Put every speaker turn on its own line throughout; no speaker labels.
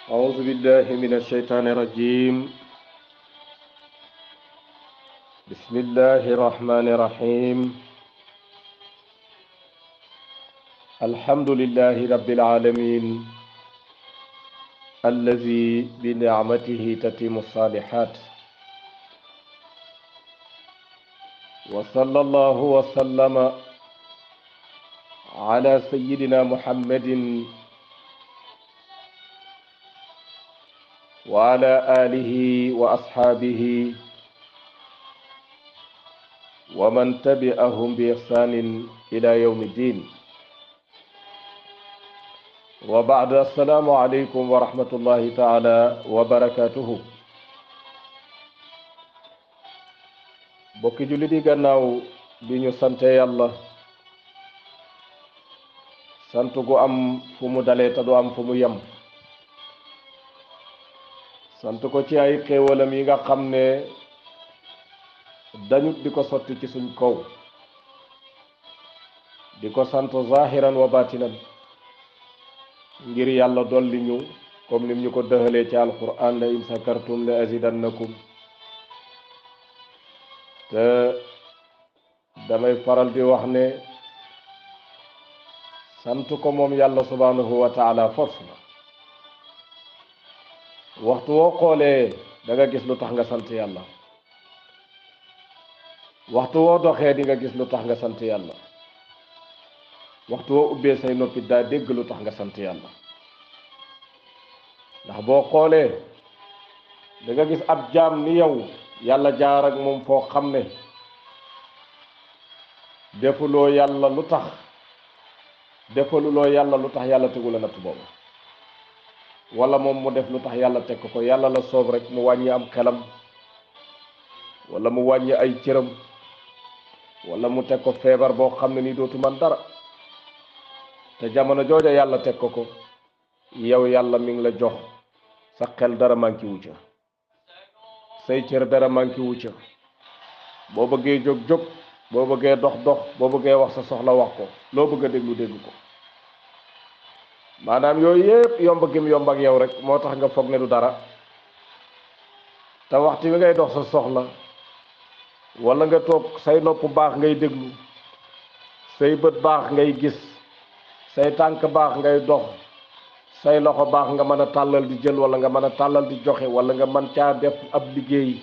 أعوذ بالله من الشيطان الرجيم. بسم الله الرحمن الرحيم. الحمد لله رب العالمين الذي بنعمته تتم الصالحات. وصلى الله وسلم على سيدنا محمد وعلى آله وأصحابه ومن تبعهم بإحسان إلى يوم الدين. وبعد السلام عليكم ورحمة الله تعالى وبركاته. bokki julli di gannaaw bi ñu sante yàlla sant gu am fu mu dalee te du am fu mu yem, sant ko ci ay xéewalam yi nga xam ne dañut di ko sotti ci suñ kaw, di ko sant zahiran wa batinan ngir yàlla dolli ñu comme nim ñu ko dëxalee ci alquran la in sakartum la azidannakum. te damay faral di wax ne sant ko moom yàlla subhanahu wa taala force la. waxtu woo xoolee da nga gis lu tax nga sant yàlla, waxtu woo doxee di nga gis lu tax nga sant yàlla, waxtu woo ubbee say noppi daa dégg lu tax nga sant yàlla. ndax boo xoolee da nga gis ab jaam ni yow yàlla jaar ak moom foo xam ne defuloo yàlla lu tax, defaluloo yàlla lu tax yàlla tegu la natt boobu, wala moom mu def lu tax yàlla teg ko yàlla la soob rek mu wàññi am xelam, wala mu wàññi ay cëram, wala mu teg ko feebar boo xam ne ni dootu man dara. te jamono jooja yàlla teg ko yow yàlla mi ngi la jox sa xel dara manki wu ca, say cër dara manki wu ca. boo bëggee jóg boo bëggee dox boo bëggee wax sa soxla wax ko, loo bëgg a déglu dégg ko. maanaam yooyu yëpp yomb gim yomb ak yow rek moo tax nga foog ne du dara. te waxtu wi ngay dox sa soxla wala nga toog say nopp baax ngay déglu, say bët baax ngay gis, say tànk baax ngay dox, say loxo baax nga mën a tàllal di jël wala nga mën a tàllal di joxe, wala nga mën caa def ab liggéey,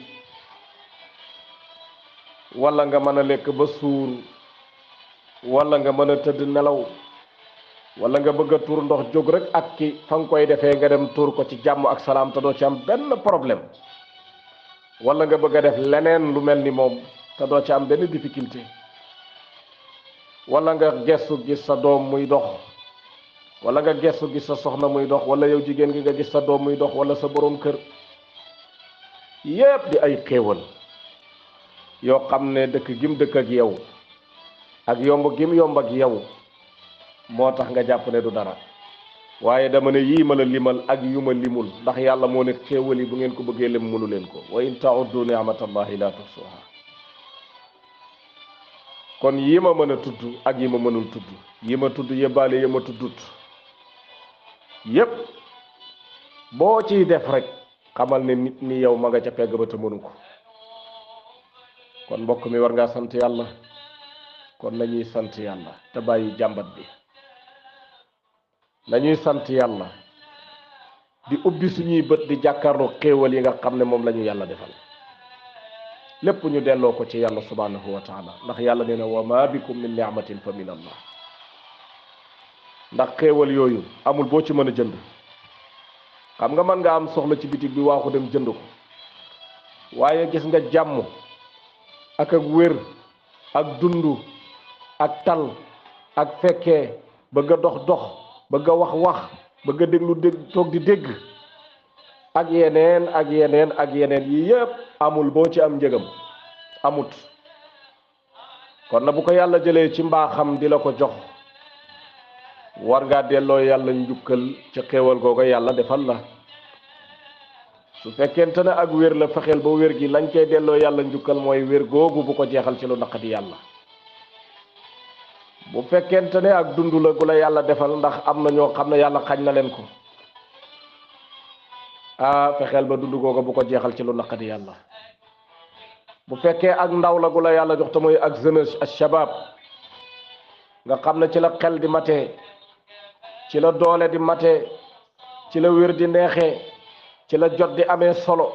wala nga mën a lekk ba suur, wala nga mën a tëdd nelaw, wala nga bëgg a tuur ndox jóg rek ak ki fa nga koy defee nga dem tuur ko ci jàmm ak salaam te doo ci am benn problème. wala nga bëgg a def leneen lu mel ni moom te doo ci am benn difficulté. wala nga gestu gis sa doom muy dox, wala nga gestu gis sa soxna muy dox, wala yow jigéen gi nga gis sa doom muy dox wala sa boroom kër. yépp di ay xéewal yoo xam ne dëkk gim dëkk ak yow ak yomb gim yomb ak yow moo tax nga jàpp ne du dara. waaye dama ne yii ma la limal ak yu ma limul, ndax yàlla moo ne xéewal yi bu ngeen ko bëggee lim mënu leen ko. wa in ta'uddu ni'matallahi la tuhsuha. kon yi ma mën a tudd ak yi ma mënul tudd, yi ma tudd yëbbaale yi ma tuddut yépp boo ciy def rek xamal ne nit ni yow ma nga ca pegg ba te mënu ko. kon mbokk mi war ngaa sant yàlla. kon nañuy sant yàlla te bàyyi jàmbat bi. nañuy sant yàlla di ubbi suñuy bët di jàkkaarloo xéewal yi nga xam ne moom la ñu yàlla defal. lépp ñu delloo ko ci yàlla subhanahu wa taala, ndax yàlla nee na wa ma bikum min ni'matin fa min allah. ndax xéewal yooyu amul boo ci mën a jënd. xam nga mën nga am soxla ci bitig bi waaxu dem jënd ko, waaye gis nga jàmm ak wér ak dundu ak tal ak fekkee, bëgg a dox bëgg a wax bëgg a déglu toog di dégg ak yeneen ak yeneen ak yeneen yi yépp amul boo ci am njëgam amut. kon na bu ko yàlla jëlee ci mbaaxam di la ko jox, war ngaa delloo yàlla njukkal ci xéewal googu yàlla defal la. su fekkente ne ak wér la, fexeel ba wér gi lañ koy delloo yàlla njukkal mooy wér googu bu ko jeexal ci lu naqadi yàlla. bu fekkente ne ak dund la gu la yàlla defal, ndax am na ñoo xam ne yàlla xañ na leen ko, fexeel ba dund googa bu ko jeexal ci lu naqadi yàlla. bu fekkee ak ndaw la gu la yàlla jox te mooy ak jeunesse ak shabab nga xam ne ci la xel di matee ci la doole di matee ci la wér di neexee ci la jot di amee solo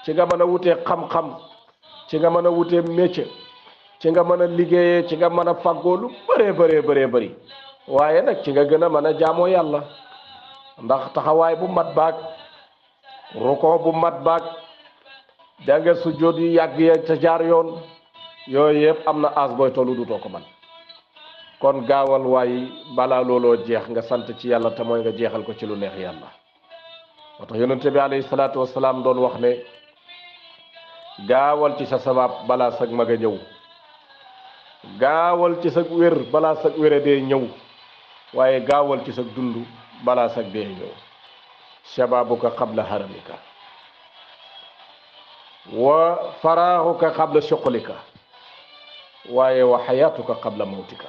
ci nga mën a wutee xam-xam ci nga mën a wutee métier ci nga mën a liggéeyee ci nga mën a fàggoo lu bëree bëri waaye nag ci nga gën a mën a jaamoo yàlla ndax taxawaay bu mat baag rukoo bu mat baag da nga sujjóot yu yàgg ya ca jaar yoon yooyu yëpp am na as booy tollu dutoo ko man kon gaawal waaye balaa looloo jeex nga sant ci yàlla te mooy nga jeexal ko ci lu neex yàlla moo tax yonente bi alayhi salaatu wasalaam doon wax ne gaawal ci sa sabab balaa sag mag a ñëw gaawal ci sag wér balaa sag wére dee ñëw waaye gaawal ci sag dund balaa sag dee ñëw shababuka qabla haramika wa faraaxuka qabla shuqlika waaye wa xayaatuka qabla mawtika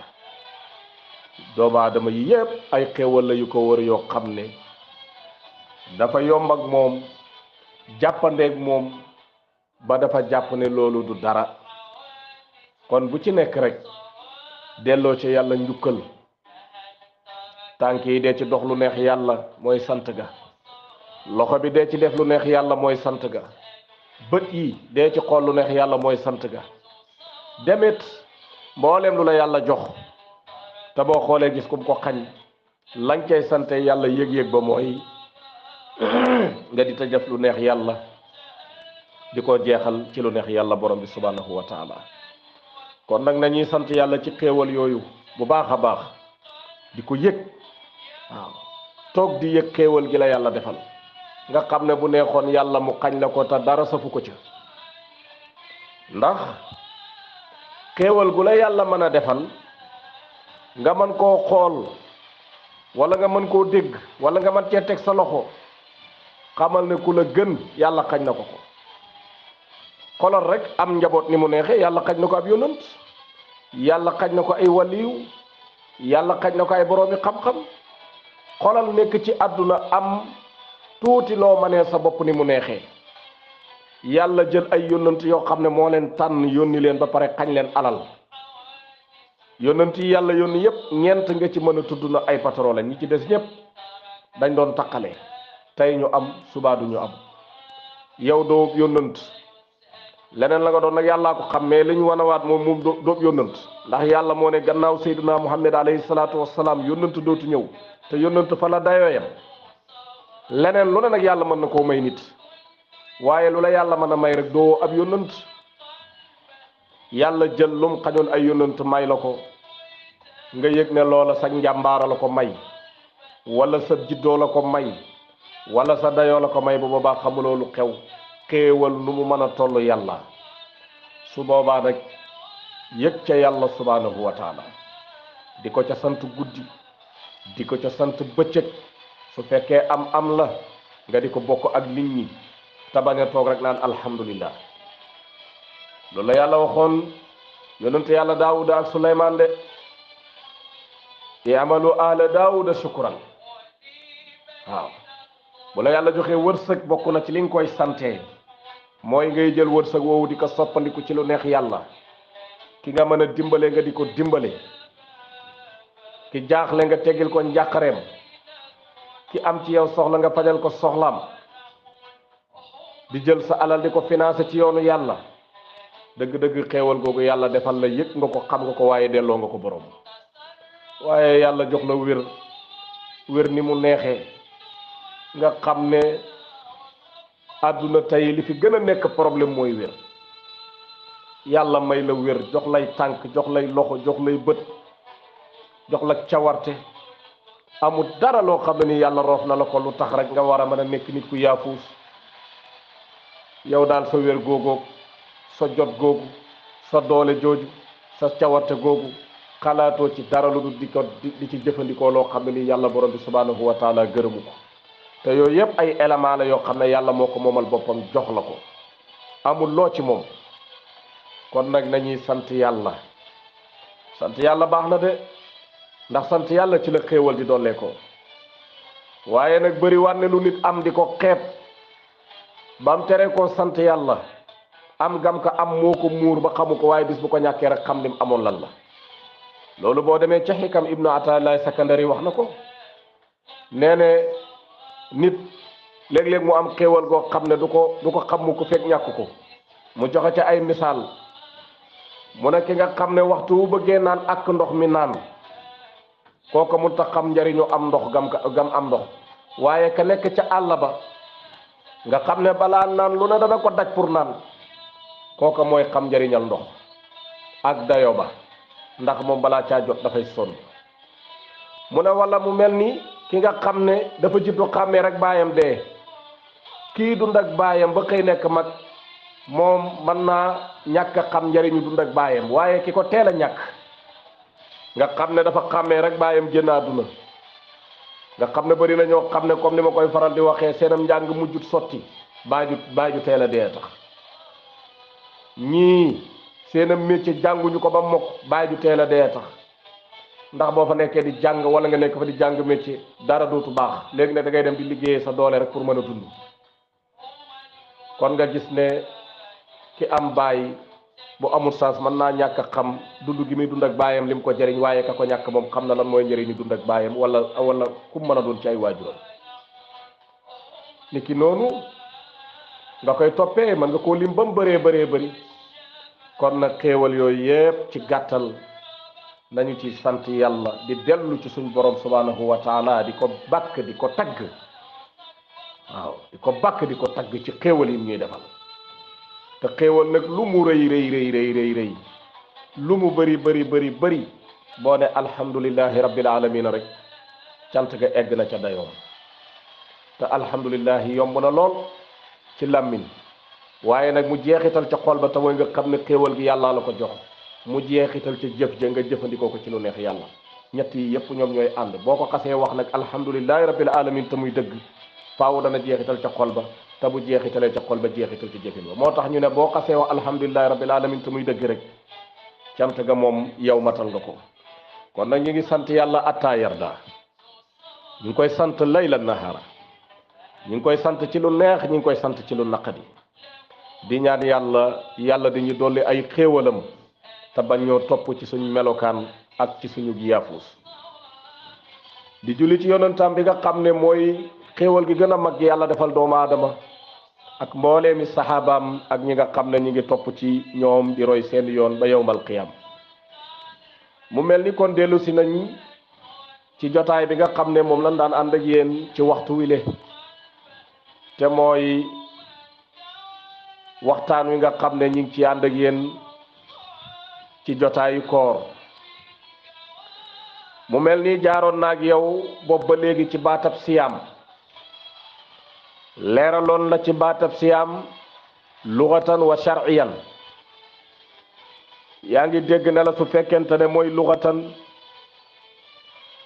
doomu aadama yi yépp ay xéewal la yu ko wër yoo xam ne dafa yomb ak moom jàppandeeg moom ba dafa jàpp ne loolu du dara kon bu ci nekk rek delloo ci yàlla njukkal tànk yi dee ci dox lu neex yàlla mooy sant ga loxo bi dee ci def lu neex yàlla mooy sant ga bët yi dee ci xool lu neex yàlla mooy sant ga demit mboolem lu la yàlla jox te boo xoolee gis kum ko xañ lañ cay sante yàlla yëg-yëg ba mooy nga di ta def lu neex yàlla di ko jeexal ci lu neex yàlla borom bi subhanahu wa taala kon nag nañuy sant yàlla ci xéewal yooyu bu baax a baax di ko yëg waaw toog di yëg xéewal gi la yàlla defal nga xam ne bu neexoon yàlla mu xañ la ko te dara safu ko ca ndax xéewal gu la yàlla mën a defal nga mën koo xool wala nga mën koo dégg wala nga mën cee teg sa loxo xamal ne ku la gën yàlla xañ na ko ko xolal rek am njaboot ni mu neexee yàlla xañ na ko ab yonant yàlla xañ na ko ay waliyu yàlla xañ na ko ay boroomi xam-xam xolal nekk ci àdduna am tuuti loo mënee sa bopp ni mu neexee yàlla jël ay yonant yoo xam ne moo leen tànn yónni leen ba pare xañ leen alal yonant yi yàlla yónni yépp ñeent nga ci mën a tudd na ay patron la ñi ci des ñépp dañ doon taqale tey ñu am subaa du ñu am yow doo yonant leneen la nga doon nag yàllaa ko xam mais li ñu wan a waat moom doob yónnant ndax yàlla moo ne gannaaw sayyidina muhammad alayhi salaatu wassalaam yónnant dootu ñëw te yónnant fa la dayooyam leneen lu ne nag yàlla mën na koo may nit waaye lu la yàlla mën a may rek doo ab yónnant yàlla jël lum xañoon ay yónnant may la ko nga yëg ne loola sa njàmbaara la ko may wala sa jiddoo la ko may wala sa dayoo la ko may bu boobaa xamuloo lu xew xéewal nu mu mën a toll yàlla su boobaa nag yëg ca yàlla subhanahu wa taala di ko ca sant guddi di ko ca sant bëccëg su fekkee am la nga di ko bokk ak nit ñi te bañ a toog rek naan alhamdulillah loolu la yàlla waxoon yonente yàlla daawuda ak suleymaan de i'malu ala daawuda shukran waaw bu la yàlla joxee wërsëg bokk na ci li nga koy santee mooy ngay jël wërsëg woowu di ko soppandiku ci lu neex yàlla ki nga mën a dimbale nga di ko dimbale ki jaaxle nga teggil ko njàqareem ki am ci yow soxla nga fajal ko soxlaam di jël sa alal di ko financé ci yoonu yàlla dëgg-dëgg xéewal googu yàlla defal la yëg nga ko xam nga ko waaye delloo nga ko borom waaye yàlla jox la wér ni mu neexee nga xam ne àdduna tey li fi gën a nekk problème mooy wér yàlla may la wér jox lay tànk jox lay loxo jox lay bët jox la cawarte amul dara loo xam ne ni yàlla roof na la ko lu tax rek nga war a mën a nekk nit ku yaafuus yow daal sa wér googu sa jot googu sa doole jooju sa cawarte googu xalaatoo ci dara lu dul di ci jëfandikoo loo xam ne ni yàlla borom bi subhanahu wa taala gërëmu ko te yooyu yëpp ay élément la yoo xam ne yàlla moo ko moomal boppam jox la ko amul loo ci moom kon nag nañuy sant yàlla baax na de ndax sant yàlla ci la xéewal di dollee ko waaye nag bëri wànne lu nit am di ko xeeb bam tere ko sant yàlla am gam ka am moo ko muur ba xamu ko waaye bis bu ko ñàkkee rek xam lim amoon lan la loolu boo demee ca xikam ibnu atallahi sakandari wax na ko nee ne nit léeg-léeg mu am xéewal goo xam ne du ko xam mu ko fekk ñàkk ko mu joxe ca ay misaal mu ne ki nga xam ne waxtu wu bëggee naan ak ndox mi naan kooka mun ta xam njariñu am ndox gam am ndox waaye ka nekk ca àll ba nga xam ne balaa naan lu ne dana ko daj pour naan kooka mooy xam njariñal ndox ak dayo ba ndax moom balaa caa jot dafay sonn mu ne wala mu mel ni ki nga xam ne dafa juddu xàmmee rek baayam dee kii dund ak baayam ba xëy nekk mag moom mën naa ñàkk a xam njariñu dund ak baayam waaye ki ko teel a ñàkk nga xam ne dafa xàmmee rek baayam génn àdduna nga xam ne bari na ñoo xam ne comme ni ma koy faral di waxee seenam njàng mujjut sotti baaju teel a dee tax ñii seenam métier jànguñu ko ba mokk baaju teel a dee tax ndax boo fa nekkee di jàng wala nga nekk fa di jàng métier dara dootu baax léegi ne da ngay dem di liggéeyee sa doole rek pour mën a dund kon nga gis ne ki am baay bu amul sens mën naa ñàkk a xam dund gi muy dund ak baayam lim ko jëriñ waaye ka ko ñàkk moom xam na lan mooy njëriñu dund ak baayam wala ku mën a doon ci ay waajuram ni ki noonu nga koy toppee mën nga koo lim ba mu bëree bëri kon nag xéewal yooyu yépp ci gàttal nañu ci sant yàlla di dellu ci suñ borom subhanahu wa taala di ko bàkk di ko tagg waaw di ko bàkk di ko tagg ci xéewal yi ñuy defal te xéewal nag lu mu rëy lu mu bëri boo ne alhamdulillahi rabbil alamin rek cant ga egg na ca dayoom te alhamdulillahi yomb na lool ci làmmiñ waaye nag mu jeexital ca xol ba te mooy nga xam ne xéewal gi yàllaa la ko jox mu jeexital ca jëf ja nga jëfandikoo ko ci lu neex yàlla ñett yi yépp ñoom ñooy ànd boo ko xasee wax nag alhamdulillahi rabbil alamin te muy dëgg faaw dana jeexital ca xol ba te bu jeexitalee ca xol ba jeexital ci jëfin ba moo tax ñu ne boo xasee wax alhamdulillahi rabbil alamin te muy dëgg rek cant ga moom yow matal nga ko kon nag ñu ngi sant yàlla atta yarda ñu ngi koy sant layla nahara ñu ngi koy sant ci lu neex ñu ngi koy sant ci lu naqadi di ñaan yàlla di ñu dolli ay xéewalam te bañ ñoo topp ci suñu melokaan ak ci suñu yaafuus di julli ci yonentam bi nga xam ne mooy xéewal gi gën a mag yàlla defal doomu aadama ak mbooleemi saxaabaam ak ñi nga xam ne ñi ngi topp ci ñoom di roy seen yoon ba yowmal qiyam mu mel ni kon dellu si nañ ci jotaay bi nga xam ne moom lañ daan ànd ak yéen ci waxtu wile te mooy waxtaan wi nga xam ne ñi ngi ci ànd ak yéen ci jotaayu koor mu mel ni jaaroon naag yow boobu ba léegi ci baatab siyaam leeraloon la ci baatab siyaam luxatan wa shar'iyan yaa ngi dégg ne la su fekkente ne mooy luxatan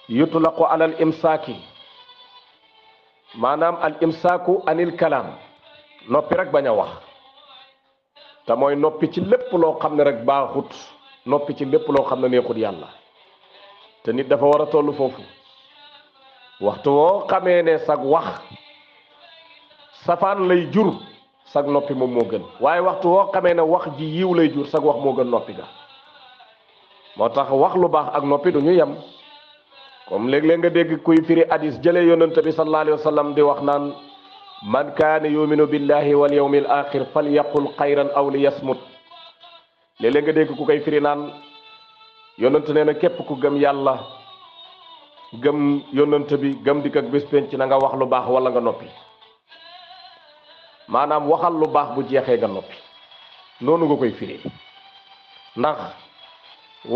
yutlaqu alal imsaaki maanaam al imsaaku anil kalaam noppi rek bañ a wax te mooy noppi ci lépp loo xam ne rek baaxut noppi ci lépp loo xam ne neexut yàlla te nit dafa war a toll foofu waxtu woo xamee ne sag wax safaan lay jur sag noppi moom moo gën waaye waxtu woo xamee ne wax ji yiw lay jur sag wax moo gën noppi ga moo tax wax lu baax ak noppi du ñu yem comme léeg-léeg nga dégg kuy firi hadis jëlee yonent bi sallallahu alayhi wa sallam di wax naan man kaana yuminu billahi wal yawmil axir fal yaqul xayran aw li yasmut léeg-léeg nga dégg ku koy firi naan yonent nee na képp ku gëm yàlla gëm yonent bi gëm dikk ak bés penc na nga wax lu baax wala nga noppi maanaam waxal lu baax bu jeexee nga noppi noonu nga koy firi ndax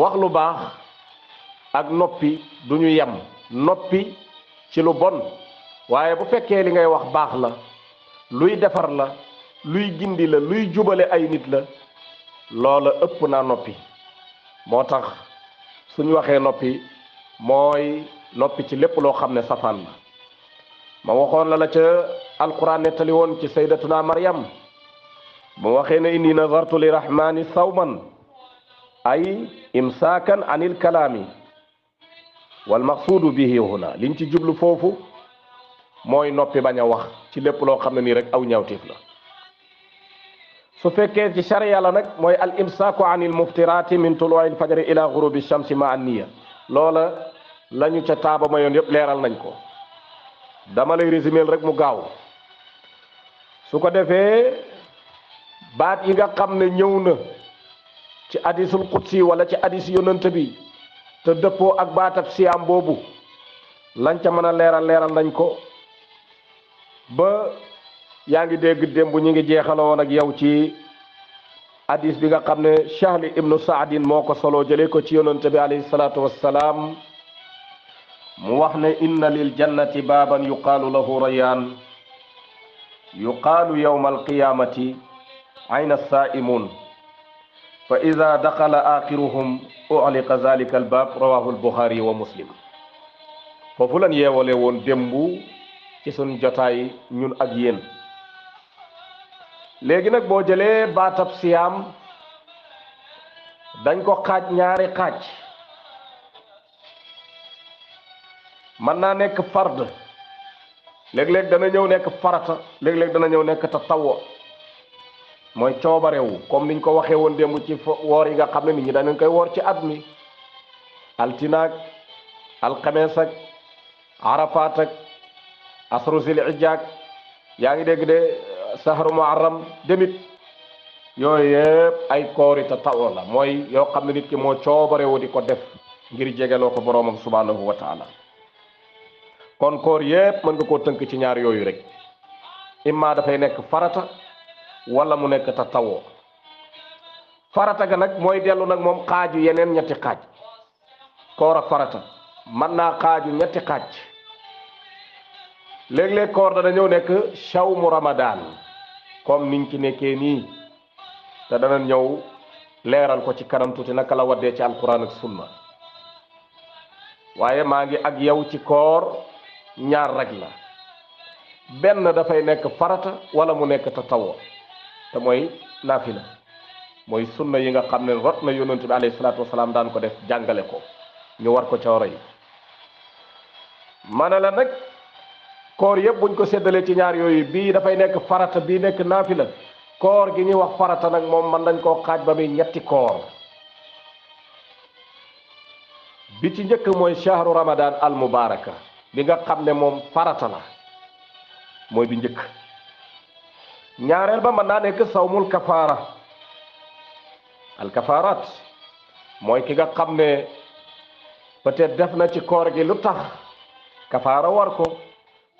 wax lu baax ak noppi du ñu yem noppi ci lu bon waaye bu fekkee li ngay wax baax la luy defar la luy gindi la luy jubale ay nit la loola ëpp naa noppi moo tax suñ waxee noppi mooy noppi ci lépp loo xam ne safaan la ma waxoon la ca alquran nettali woon ci saydatuna maryam mu waxee ne inni nazartu li rahmani sawman ay imsaakan anil kalaami wal maqsuudu bihi huna liñ ci jublu foofu mooy noppi bañ a wax ci lépp loo xam ne nii rek aw ñaawteef la. su fekkee ci sharia la nag mooy al imsaaku anil muftirati min tuluuil fajri ila gurubi shamsi ma an niya loola lañu ca taaba mayoon yëpp leeral nañ ko, dama lay résumer rek mu gaaw. su ko defee baat yi nga xam ne ñëw na ci hadisul qudsi wala ci hadis yonent bi te dëppoo ak baatab siyaam boobu lañ ca mën a leeral nañ ko ba yaa ngi dégg démb ñu ngi jeexaloon ak yow ci hadis bi nga xam ne Sahli ibnu Saadin moo ko solo jëlee ko ci yonent bi alayhi salaatu wassalaam mu wax ne inna lil jannati baaban yuqaalu lahu rayaan yuqaalu yawma alqiyamati ayna saaimun fa ida daxala axiruhum uxliqa zalika albaab rawahu albuxaari wa muslim. foofu lan yeewale woon démb ci sun jotaay ñun ak yéen. léegi nag boo jëlee baatab siyaam dañ ko xaaj ñaari xaaj, mën naa nekk fard, léeg-léeg dana ñëw nekk farata, léeg-léeg dana ñëw nekk tatawwu, mooy coobarewu comme niñ ko waxee woon démb ci woor yi nga xam ne nit ñi danañ koy woor ci at mi, altinaak alxamees ak arafaat ak asru zil ijjaak yaa ngi dégg de sahru muharram demit yooyu yëpp ay koori tatawwu la, mooy yoo xam ne nit ki moo coobarewu di ko def ngir jegeloo ko boroomam subhanahu wa taala. kon koor yëpp mën nga koo tënk ci ñaar yooyu rek, imma dafay nekk farata wala mu nekk tatawwu. farata ga nag mooy dellu nag moom xaaju yeneen ñetti xaaj. koor ak farata mën naa xaaju ñetti xaaj. léeg-léeg koor dana ñëw nekk shawmu ramadan comme niñ ci nekkee nii, te dana ñëw leeral ko ci kanam tuuti naka la waddee ci alquran ak sunna. waaye maa ngi ak yow ci koor ñaar rek la, benn dafay nekk farata wala mu nekk tatawwu, te mooy naafila, mooy sunna yi nga xam ne rot na yonent bi alayhi salaatu wasalaam daan ko def jàngale ko ñu war ko ca roy. ma ne la nag koor yëpp buñ ko séddalee ci ñaar yooyu, bii dafay nekk farata bii nekk naafila, koor gi ñuy wax farata nag moom man dañ koo xaaj ba muy ñetti koor. bi ci njëkk mooy shahru ramadan al mubaraka bi nga xam ne moom farata la, mooy bi njëkk. ñaareel ba mën naa nekk sawmul kafaara, al kafaaraat mooy ki nga xam ne peut-être def na ci koor gi lu tax kafaara war ko,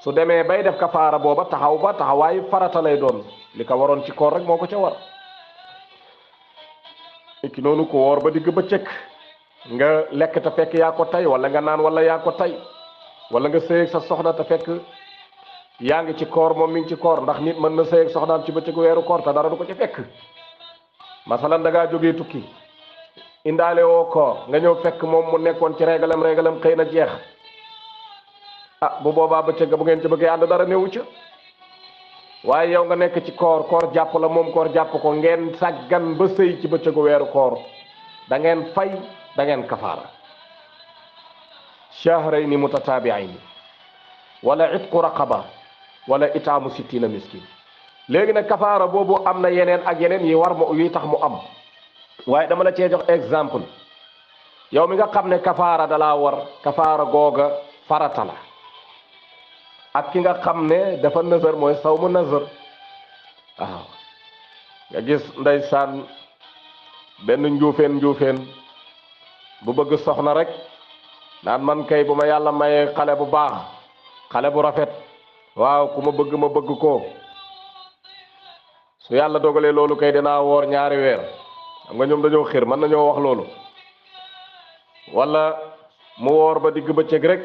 su demee bay def kafaara booba taxaw ba taxawaayu farata lay doon, li ko waroon ci koor rek moo ko ca war. ki noonu ko woor ba digg bëccëg nga lekk te fekk yaa ko tey, wala nga naan wala yaa ko tey, wala nga sëy ak sa soxna te fekk yaa ngi ci koor moom mi ngi ci koor, ndax nit mën na sëy ak soxnaam ci bëccëgu weeru koor te dara du ko ci fekk. masalan da ngaa jógee tukki indaale woo koor, nga ñëw fekk moom mu nekkoon ci régalam xëy na jeex, bu boobaa bëccëg bu ngeen ci bëggee ànd dara néewu ca. waaye yow nga nekk ci koor jàpp la, moom koor jàpp ko, ngeen sàggan ba sëy ci bëccëgu weeru koor, da ngeen fay, da ngeen kafaara. shahrayni mutataabi'ayni wala itqu raqaba wala itaamu sittina miskin. léegi nag kafaara boobu am na yeneen ak yeneen yi war mu yi tax mu am, waaye dama la cee jox exemple. yow mi nga xam ne kafaara dalaa war, kafaara googa farata la. ak ki nga xam ne dafa nëzër, mooy sawmu nëzër. waaw nga gis ndeysaan benn njuufeen bu bëgg soxna rek naan man kay bu ma yàlla mayee xale bu baax, xale bu rafet, waaw ku ma bëgg ko, su yàlla dogalee loolu kay dinaa woor ñaari weer. xam nga ñoom dañoo xir, mën nañoo wax loolu. wala mu woor ba digg bëccëg rek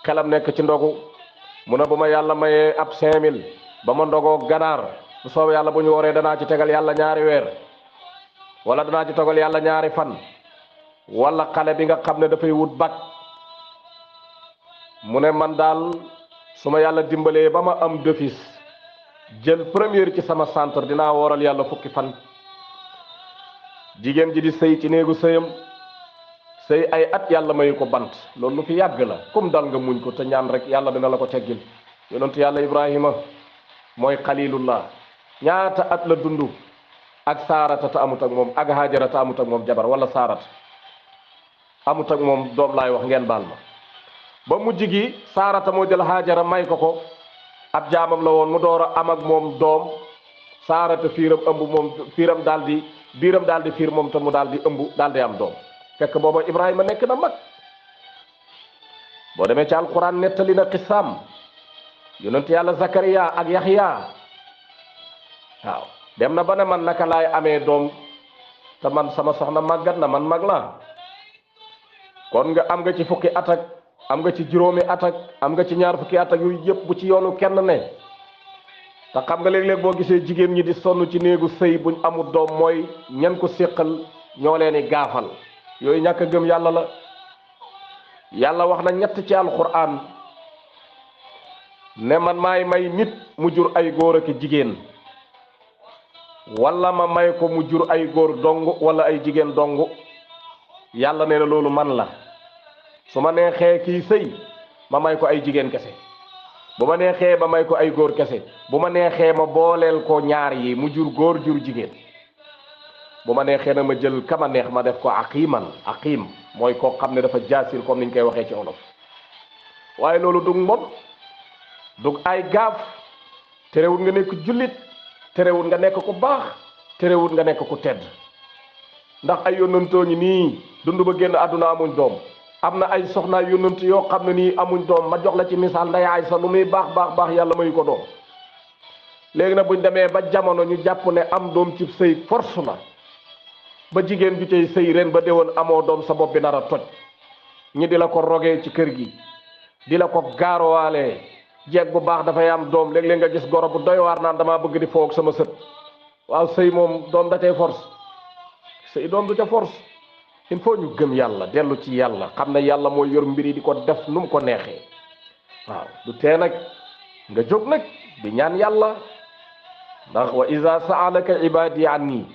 xelam nekk ci ndogu, mu ne bu ma yàlla mayee ab 5000 ba ma ndogoo ganaar, bu soobee yàlla bu ñu wooree danaa ci tegal yàlla ñaari weer, wala danaa ci tegal yàlla ñaari fan. wala xale bi nga xam ne dafay wut bac, mu ne man daal su ma yàlla dimbalee ba ma am d'office jël première ci sama centre dinaa wooral yàlla fukki fan. jigéen ji di sëy ci néegu sëyam, sëy ay at yàlla mayu ko bant, loolu lu fi yàgg la, comme dal nga muñ ko te ñaan rek yàlla dina la ko teggil. yonentu yàlla Ibrahima mooy xalilullah ñaata at la dund ak saarata te amut ak moom ak hajara te amut ak moom jabar wala saarata amut ak moom doom laay wax ngeen baal ma ba mujj gi saarata moo jël hajara may ko ab jaamam la woon mu door a am ak moom doom saarata fiiram ëmb moom fiiram daal di biiram daal di fiir moom te mu daal di ëmb daal di am doom fekk booba Ibrahima nekk na mag boo demee ci alquran nettali na xisaam yonent yàlla Zakariya ak Yaxya waaw dem na ba ne man naka laay amee doom te man sama soxna màggat na man mag la kon nga am nga ci fukki at ak am nga ci juróomi at ak am nga ci ñaar fukki at ak yooyu yëpp bu ci yoonu kenn ne te xam nga léeg-léeg boo gisee jigéen ñi di sonn ci néegu sëy buñ amul doom mooy ñan ko séqal ñoo leen di gaafal yooyu ñàkk a gëm yàlla la yàlla wax na ñett ci alquran ne man maay may nit mu jur ay góor ak jigéen wala ma may ko mu jur ay góor dong wala ay jigéen dong yàlla nee na loolu man la su ma neexee kii sëy ma may ko ay jigéen kese bu ma neexee ma may ko ay góor kese bu ma neexee ma booleel ko ñaar yi mu jur góor jur jigéen bu ma neexee na ma jël kama neex ma def ko aqim mooy koo xam ne dafa jaasir comme niñ koy waxee ci olof waaye loolu dug mbon dug ay gaaf terewul nga nekk jullit terewul nga nekk ku baax terewul nga nekk ku tedd ndax ay yónnantoo ñi nii dund ba génn àdduna amuñ doom am na ay soxnaa yónnant yoo xam ne nii amuñ doom ma jox la ci misaal nday Aysa lu muy baax baax yàlla mayu ko doom léegi nag buñ demee ba jamono ñu jàpp ne am doom ci sëy force la ba jigéen bi tey sëy ren ba déwoon amoo doom sa bopp bi nar a toj ñi di la ko rogee ci kër gi di la ko gaarowaale jeeg bu baax dafay am doom léeg-léeg nga gis goro bu doy waar naan damaa bëgg di foog sama sët waaw sëy moom doom da tey force sëy doom du ca force il faut ñu gëm yàlla dellu ci yàlla xam ne yàlla mooy yor mbir yi di ko def nu mu ko neexee waaw du tee nag nga jóg nag di ñaan yàlla ndax wa iza saalaka ibadi anni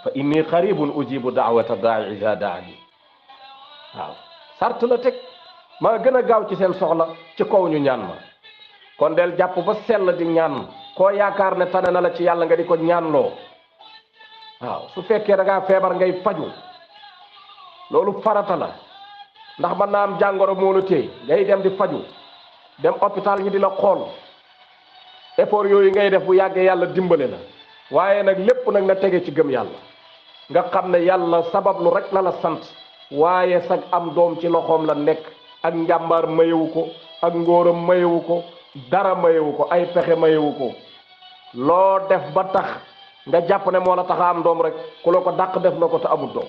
fa inni qaribun ujibu daawata daai iza daani waaw sart la teg maa gën a gaaw ci seen soxla ci kaw ñu ñaan ma kon del jàpp ba sell di ñaan koo yaakaar ne tane na la ci yàlla nga di ko ñaanloo waaw su fekkee da ngaa feebar ngay faju loolu farata la ndax mën naa am jàngoro moo la téye ngay dem di faju dem hôpital ñi di la xool effort yooyu ngay def bu yàggee yàlla dimbale la waaye nag lépp nag na tege ci gëm yàlla nga xam ne yàlla sabab lu rek la la sant waaye sag am doom ci loxoom la nekk ak njàmbaar mayewu ko ak ngóoram mayewu ko dara mayewu ko ay pexe mayewu ko loo def ba tax nga jàpp ne moo la tax a am doom rek ku la ko dàq def na ko te amul doom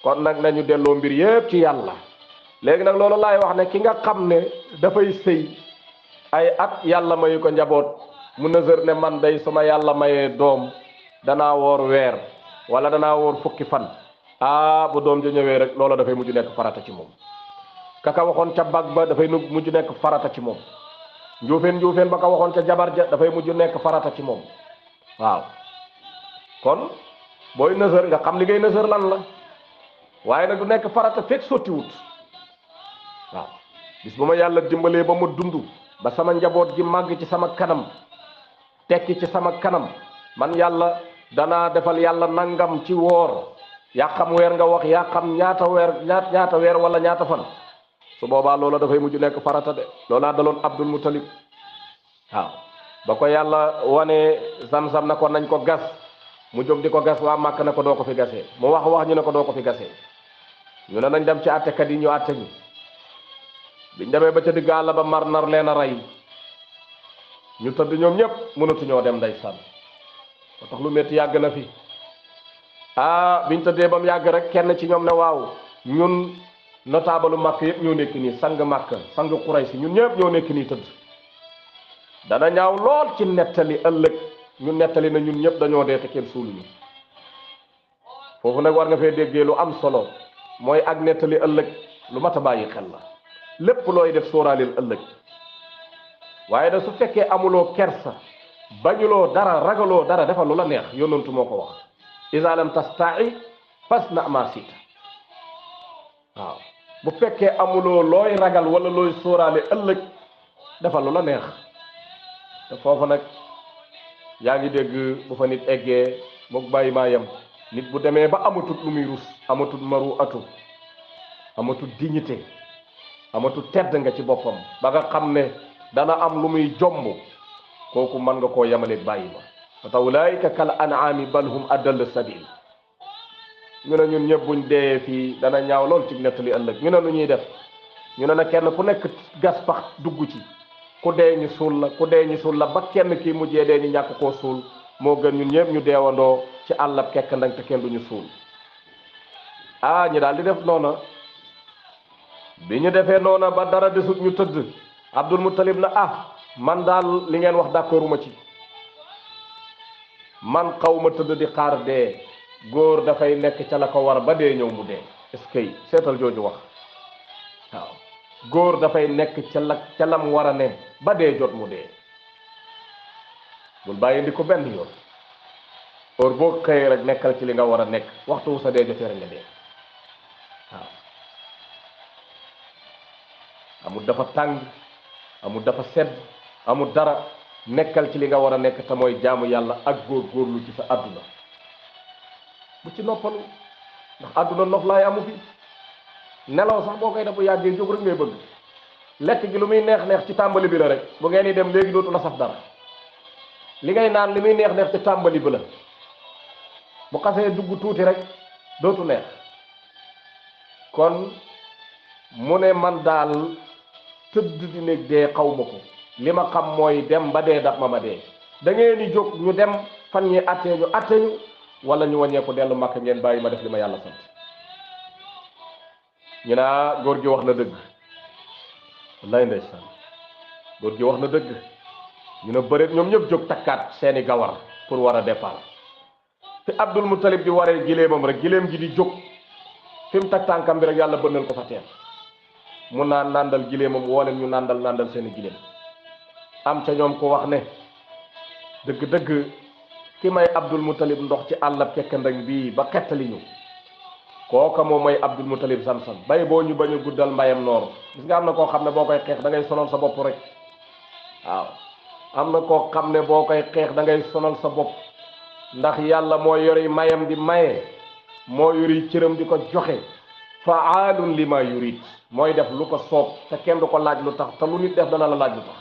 kon nag nañu delloo mbir yépp ci yàlla léegi nag loolu laay wax ne ki nga xam ne dafay sëy ay at yàlla mayu ko njaboot mu nësër ne man day sama yàlla mayee doom danaa woor weer wala danaa woor fukki fan bu doom ja ñëwee rek loola dafay mujj nekk farata ci moom kaka waxoon ca bag ba dafay mujj nekk farata ci moom njuufeen ba ka waxoon ca jabar ja dafay mujj nekk farata ci moom waaw kon booy nësër nga xam li ngay nësër lan la waaye nag du nekk farata fekk sottiwut waaw bis bu ma yàlla dimbalee ba ma dund ba sama njaboot gi màgg ci sama kanam tekki ci sama kanam man yàlla danaa defal yàlla nangam ci woor yaa xam weer nga wax yaa xam ñaata weer wala ñaata fan su boobaa loola dafay mujj nekk farata de loolaa daloon Abdul Muttalib waaw ba ko yàlla wane Zamzam na ko nañ ko gas mu jóg di ko gas waa Màkk ne ko doo ko fi gasee mu wax ñu ne ko doo ko fi gasee ñu ne nañ dem ci àttekat yi ñu àtte ñu biñ demee ba ca digg àll ba mar nar leen a rey ñu tëdd ñoom ñëpp mënatuñoo dem ndeysaan moo tax lu métti yàgg na fi biñ tëddee ba mu yàgg rek kenn ci ñoom ne waaw ñun notable Màkk yëpp ñoo nekk nii sang Màkk sang Quraysh ñun ñëpp ñoo nekk nii tëdd dana ñaaw lool ci nettali ëllëg ñu nettali na ñun ñëpp dañoo dee te kenn suuluñu foofu nag war nga fee déggee lu am solo mooy ak nettali ëllëg lu mat a bàyyi xel la lépp looy def sóoraaleel ëllëg waaye da su fekkee amuloo kersa bañuloo dara ragaloo dara defal lu la neex yonantu moo ko wax iza lam tasta'i fasna ma sita waaw bu fekkee amuloo looy ragal wala looy sóoraale ëllëg defal lu la neex te foofu nag yaa ngi dégg bu fa nit eggee mook bàyyi maa yem nit bu demee ba amatut lu muy rus amatut maru atu amatut dignité amatut tedd nga ci boppam ba nga xam ne dana am lu muy jomb kooku mën nga koo yemaleeg bàyyi ma fa taw ulaayika kal an'aami bal hum adall sabil ñu ne ñun ñëpp buñ dee fii dana ñaaw lool ci nettali ëllëg ñu ne lu ñuy def ñu ne na kenn ku nekk gas pax dugg ci ku dee ñu suul la ku dee ñu suul la ba kenn kii mujjee dee ñu ñàkk koo suul moo gën ñun ñëpp ñu deewandoo ci àllab kekk ndang te kenn duñu suul ah ñi daal di def noona bi ñu defee noona ba dara desut ñu tëdd Abdul Muttalib na ah man daal li ngeen wax d'accorduma ci man xawma tëdd di xaar dee góor dafay nekk ca la ko war ba dee ñëw mu dee est-ce que seetal jooju wax waaw góor dafay nekk ca lam war a ne ba dee jot mu dee bul bàyyi ndi ko benn yoon heure boo xëyee rek nekkal ci li nga war a nekk waxtu wu sa dee jotee rek nga dee waaw amul dafa tàng amul dafa sedd amul dara nekkal ci li nga war a nekk te mooy jaamu yàlla ak góorgóorlu ci sa àdduna bu ci noppalu ndax àdduna nof laay amu fi nelaw sax boo koy def bu yàggee jóg rek ngay bëgg lekk gi lu muy neex neex ci tàmbali bi la rek bu ngeen di dem léegi dootu la saf dara li ngay naan li muy neex neex ci tàmbali bi la bu xasee dugg tuuti rek dootu neex kon mu ne man daal tëdd di nekk dee xaw ma ko li ma xam mooy dem ba dee dab ma dee da ngeen di jóg ñu dem fan ñi attee ñu atte ñu wala ñu wàññeeku dellu Makka ngeen bàyyi ma def li ma yàlla sant ñu naa góor gi wax na dëgg wallaay ndeysaan góor gi wax na dëgg ñu ne bëreet ñoom ñëpp jóg takkaat seeni gawar pour war a départ fi Abdul Muttalib di waree giléemam rek giléem gi di jóg fi mu tag tànkam bi rek yàlla bënnal ko fa teen mu naan nàndal giléemam woo leen ñu nàndal seeni giléem am ca ñoom ko wax ne dëgg-dëgg ki may Abdul Muttalib ndox ci àllab kekkandang bii ba xettali ñu kooka moom mooy Abdul Muttalib sam-sam bay boo ñu bañ a guddal mbayam noor gis nga am na koo xam ne boo koy xeex da ngay sonal sa bopp rek waaw am na koo xam ne boo koy xeex da ngay sonal sa bopp ndax yàlla moo yori mayam di maye moo yori cëram di ko joxe faalun lima yurid mooy def lu ko soob te kenn du ko laaj lu tax te lu nit def dana la laaj lu tax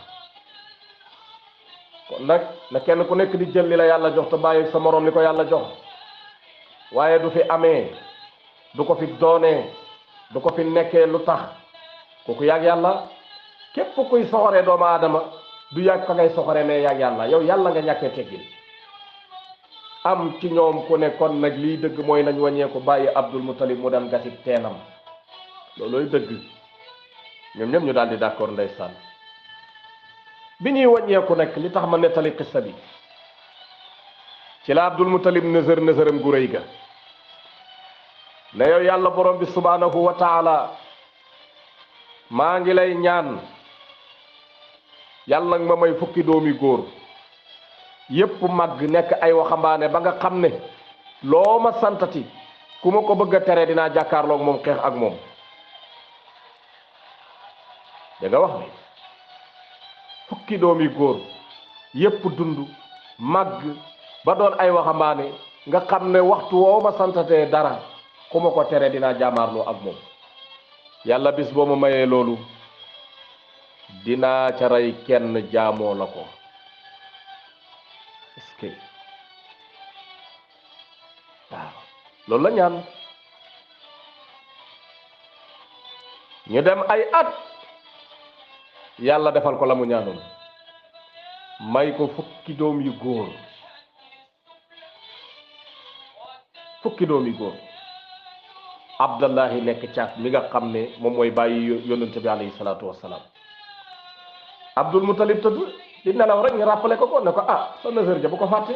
kon nag na kenn ku nekk di jël li la yàlla jox te bàyyi sa morom li ko yàlla jox waaye du fi amee du ko fi doonee du ko fi nekkee lu tax kooku yàgg yàlla képp kuy soxoree doomu aadama du yàgg ka ngay soxoree mais yàgg yàlla yow yàlla nga ñàkkee teggin am ci ñoom ku ne kon nag lii dëgg mooy nañ wàññeeku bàyyi Abdul Muttalib mu dem gasi teenam loolooy dëgg ñoom ñëpp ñu daal di d'accord ndeysaan bi ñuy wàññeeku nag li tax ma nettali xissa bi ci la Abdul Muttalib nësëram gu rëy ga ne yow yàlla borom bi subhanahu wa taala maa ngi lay ñaan yàlla nag ma may fukki doomi góor yépp màgg nekk ay waxambaane ba nga xam ne loo ma santati ku ma ko bëgg a tere dinaa jàkkaarloog moom xeex ak moom da nga wax bi fukki doomi góor yépp dund màgg ba doon ay waxambaane nga xam ne waxtu woo ma santatee dara ku ma ko tere dinaa jaamaarloo ak moom yàlla bis boo ma mayee loolu dinaa ca rey kenn jaamoo la ko est-ce que waaw loolu la ñaan ñu dem ay at yàlla defal ko la mu ñaanoon may ko fukki doom yu góor Abdallahi nekk caat mi nga xam ne moom mooy bàyyi yonent bi alayhi salaatu wassalaam Abdul Muttalib tëdd di nelaw rek ñu rappelé ko ne ko ah sa nësër ja bu ko fàtte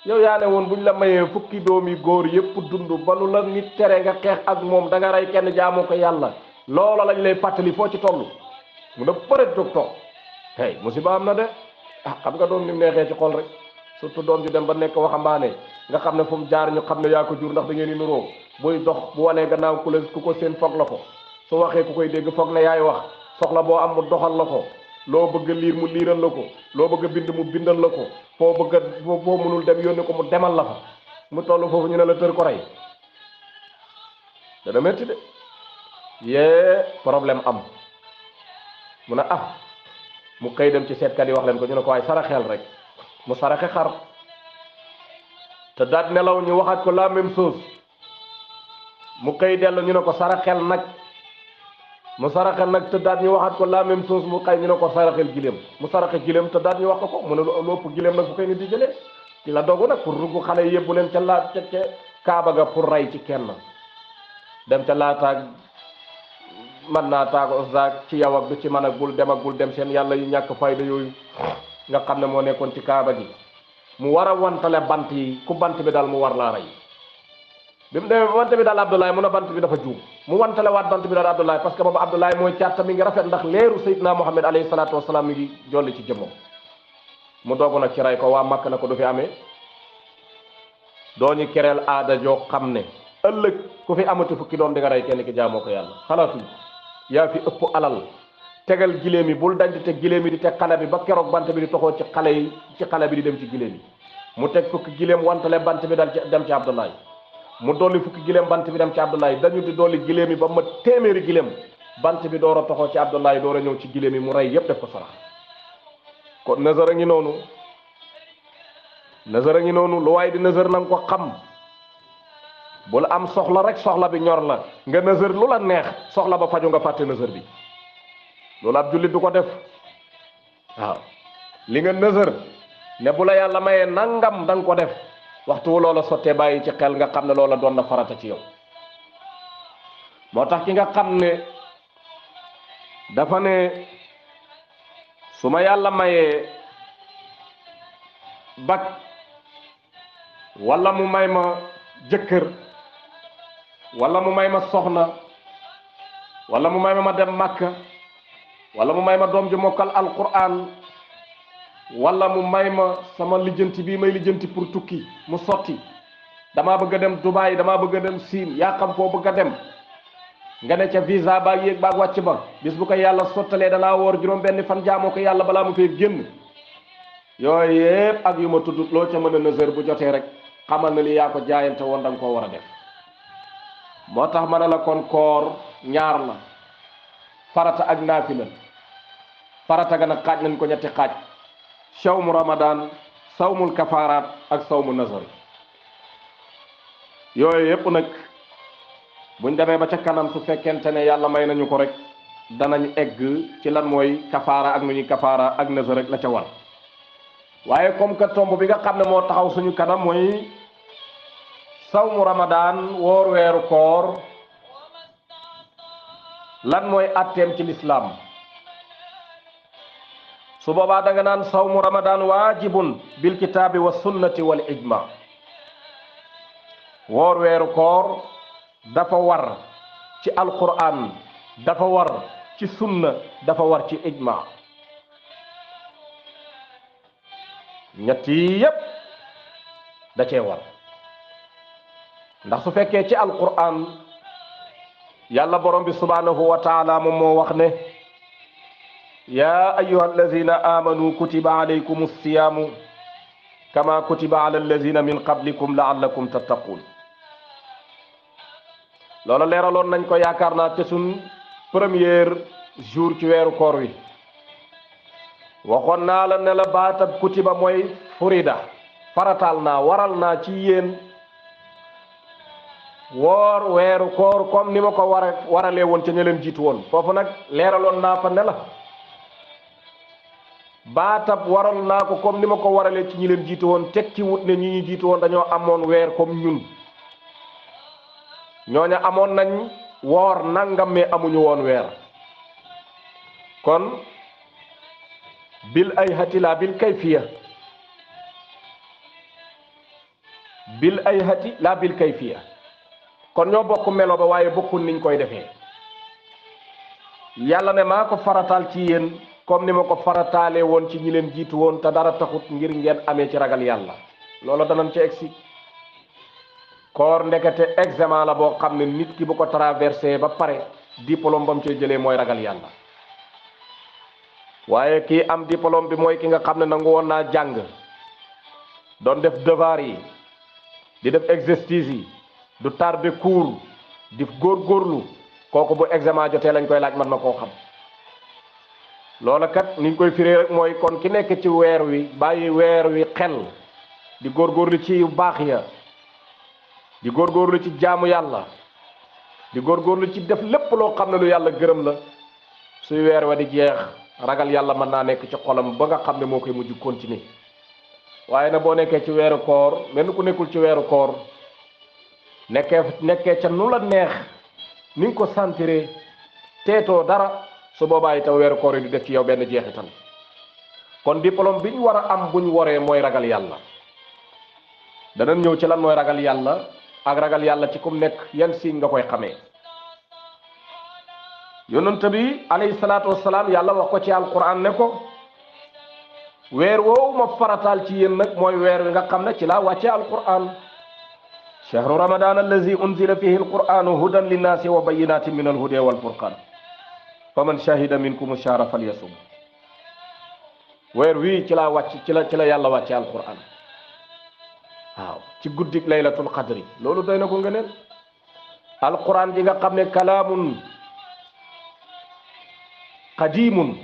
yow yaa ne woon buñ la mayee fukki doomi góor yépp dund ba lu la nit tere nga xeex ak moom da nga rey kenn jaamoo ko yàlla loola lañ lay fàttali foo ci toll mu ne peut-être jóg toog hey musiba am na de ah xam nga doom ni mu neexee ci xol rek surtout doom ju dem ba nekk waxambaane nga xam ne fu mu jaar ñu xam ne yaa ko jur ndax da ngeen di nuroo buy dox bu wanee gannaaw ku ko seen foog la ko su waxee ku koy dégg foog ne yaay wax soxla boo am mu doxal la ko loo bëgg a liir mu liiral la ko loo bëgg a bind mu bindal la ko foo bëgg a foo mënul dem yónni ko mu demal la fa mu toll foofu ñu ne la tër ko rey dana métti de yee problème am mu ne ah mu xëy dem ci seetkat yi wax leen ko ñu ne ko waaye saraxeel rek mu saraxe xar te daat nelaw ñu waxaat ko la même chose mu xëy dellu ñu ne ko saraxel nag mu saraxel nag te daat ñu waxaat ko la même chose mu xëy ñu ne ko saraxel giléem mu saraxe giléem te daat ñu wax ko mu ne lu ëpp giléem nag fu koy nit di jëlee ci la dogu nag pour rugg xale yi yëbbu leen ca laa ca kaaba ga pour rey ci kenn dem ca laataag man naa taago zaag ci yow ak du ci man ak bul dem seen yàlla yu ñàkk fayda yooyu nga xam ne moo nekkoon ci kaaba gi mu war a wantale bant yi ku bant bi daal mu war laa rey bi mu demee bant bi daal Abdoulaye mu ne bant bi dafa juum mu wantale waat bant bi daal Abdoulaye parce que boobu Abdoulaye mooy caata mi ngi rafet ndax leeru Seydina Muhammad alayhi salaatu wasalaam mi ngi jolli ci jëmmam mu doogu nag ci rey ko waa Makka na ko du fi amee doo ñu kereel aada joo xam ne ëllëg ku fi amati fukki doom di nga rey kenn ki jaamoo ko yàlla xalaatuñ yaa fi ëpp alal tegal giléem yi bul dañ di teg giléem yi di teg xale bi ba keroog bant bi di toxoo ci xale yi ci xale bi di dem ci giléem yi mu teg fukki giléem wantale bant bi dal ci dem ci Abdoulaye mu dolli fukki giléem bant bi dem ci Abdoulaye dañu di dolli giléem yi ba ma téeméeri giléem bant bi door a toxoo ci Abdoulaye door a ñëw ci giléem yi mu rey yépp def ko sarax kon nazar a ngi noonu lu waaye di nazar na nga ko xam bul am soxla rek soxla bi ñor la nga nazar lu la neex soxla ba faju nga fàtte nazar bi loolu ab jullit du ko def waaw li nga nazar ne bu la yàlla mayee nangam da nga ko def waxtu wu loola sottee bàyyi ci xel nga xam ne loola doon na farata ci yow moo tax ki nga xam ne dafa ne su ma yàlla mayee bag wala mu may ma jëkkër wala mu may ma soxna wala mu may ma dem Makka wala mu may ma doom ji mokkal alquran wala mu may ma sama lijjanti bii may lijjanti pour tukki mu sotti damaa bëgg a dem Dubaay damaa bëgg a dem Siin yaa xam foo bëgg a dem nga ne ca visa baag yéeg baag wàcc ba bis bu ko yàlla sottalee danaa woor juróom benn fan jaamoo ko yàlla balaa mu fee génn yooyu yëpp ak yu ma tudd loo ca mën a nësër bu jotee rek xamal na li yaa ko jaayante woon da nga koo war a def moo tax ma ne la kon koor ñaar la farata ak naafila farata ga nag xaaj nañ ko ñetti xaaj sawmu ramadan sawmul kafaaraat ak sawmu nazar yooyu yëpp nag buñ demee ba ca kanam su fekkente ne yàlla may nañu ko rek danañ egg ci lan mooy kafaara ak nu ñuy kafaara ak nazar rek la ca war waaye comme que tomb bi nga xam ne moo taxaw suñu kanam mooy sawmu ramadan woor weeru koor lan mooy atteem ci lislaam su boobaa da nga naan sawmu ramadan waajibun bil kitaabi wa sunnati wal ijma woor weeru koor dafa war ci alquran dafa war ci sunna dafa war ci ijma ñett yi yépp da cee war ndax su fekkee ci alquran yàlla borom bi subhanahu wa taala moom moo wax ne yaa ayuha allazina amanu kutiba alaykum alsiyaamu kama kutiba ala allazina min qablikum laallakum tattaqun loolu leeraloon nañ ko yaakaar naa te suñ premier jour ci weeru koor wi waxoon naa la ne la baatab kutiba mooy furida farataal naa waral naa ci yéen woor weeru koor comme ni ma ko waralee woon ca ña leen jiitu woon foofu nag leeraloon naa fa ne la baatab waral naa ko comme ni ma ko waralee ci ñi leen jiitu woon tekki wut ne ñi ñu jiitu woon dañoo amoon weer comme ñun ñooña amoon nañ woor nangam mais amuñu woon weer kon bil ay hati la bil kayfiya bil ay hati la bil kayfiya kon ñoo bokk melo ba waaye bokkul niñ koy defee yàlla ne maa ko farataal ci yéen comme ni ma ko farataalee woon ci ñi leen jiitu woon te dara taxut ngir ngeen amee ci ragal yàlla loola danañ ci egsi koor ndekete examen la boo xam ne nit ki bu ko traversé ba pare diplôme bam cee jëlee mooy ragal yàlla waaye kii am diplôme bi mooy ki nga xam ne nangu woon naa jàng doon def devoir yi di def exercice yi du tardé cours di góorgóorlu kooku bu examen jotee lañ koy laaj mën na koo xam loola kat ni ñu koy firee rek mooy kon ki nekk ci weer wi bàyyi weer wi xel di góorgóorlu ci yu baax ya di góorgóorlu ci jaamu yàlla di góorgóorlu ci def lépp loo xam ne lu yàlla gërëm la suy weer wa di jeex ragal yàlla mën naa nekk ci xolam ba nga xam ne moo koy mujj continuer waaye nag boo nekkee ci weeru koor mel ni ku nekkul ci weeru koor nekkee ca nu la neex ni nga ko sentiree teetoo dara su boobaa itam weeru koor yi di def ci yow benn jeexital kon diplôme bi ñu war a am bu ñu waree mooy ragal yàlla danañ ñëw ci lan mooy ragal yàlla ak ragal yàlla ci kum nekk yan signe nga koy xamee yonent bi alayhi salaatu wassalaam yàlla wax ko ci alquran ne ko weer woowu ma farataal ci yéen nag mooy weer wi nga xam ne ci laa wàcce alquran shahru ramadan allazi unzila fihi alquranu hudan linnaasi wa bayinatin min alhuda walfurqan faman shahida minkum shahra falyasum weer wii ci laa wàcc ci la yàlla wàcce alquran waaw ci guddik laylatul qadri loolu doy na ko ngëneel alquran ji nga xam ne kalaamun qadimun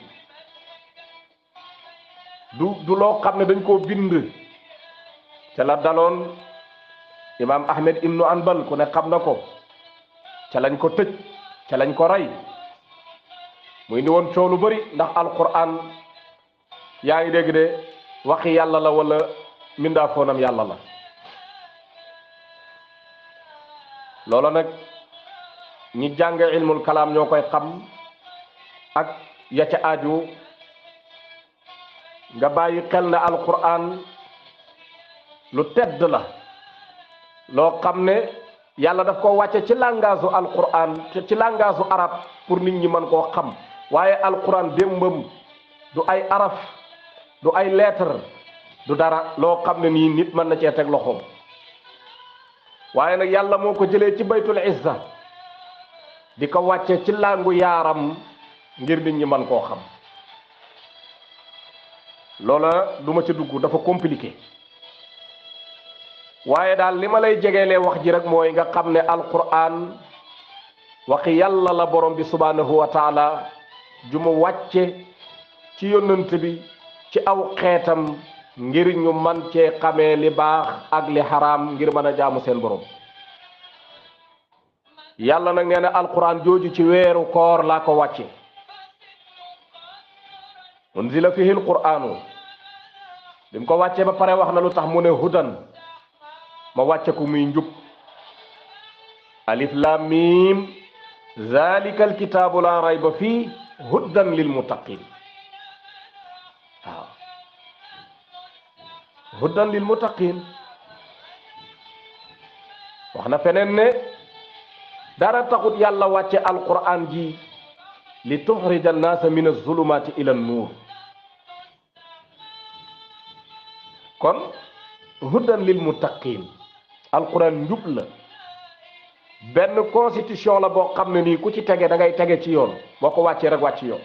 du loo xam ne dañ koo bind ca la daloon imam ahmed ibnu anbal ku ne xam na ko ca lañ ko tëj ca lañ ko rey muy ni woon coow lu bëri ndax alquran yaa ngi dégg de waxi yàlla la wala mindaafoonam yàlla la loolu nag ñi jàng ilmul kalaam ñoo koy xam ak ya ca aju nga bàyyi xel ne alquran lu tedd la loo xam ne yàlla daf ko wàcce ci langage u alquran ci langage u arab pour nit ñi mën koo xam waaye alquran démbam du ay araf du ay lettre du dara loo xam ne nii nit mën na cee teg loxoom waaye nag yàlla moo ko jëlee ci baytul izza di ko wàcce ci langu yaaram ngir nit ñi mën koo xam loola du ma ci dugg dafa compliqué waaye daal li ma lay jegeelee wax ji rek mooy nga xam ne alquran waxi yàlla la borom bi subhanahu wa taala ju mu wàcce ci yonent bi ci aw xeetam ngir ñu man cee xamee li baax ak li xaraam ngir mën a jaamu seen borom yàlla nag nee na alquran jooju ci weeru koor laa ko wàcce unzila fihi alquranu bi mu ko wàccee ba pare wax na lu tax mu ne hudan ma wàcce ko muy njub alif lam mim zalika alkitabu la rayba fii hudan lil muttaqin waaw hudan lil muttaqin wax na feneen ne dara taxut yàlla wàcce alquran ji li tuxrija annaasa min azulumati ila nuur kon hudan lil muttaqin alquran njub la benn constitution la boo xam ne nii ku ci tege da ngay tege ci yoon boo ko wàccee rek wàcc yoon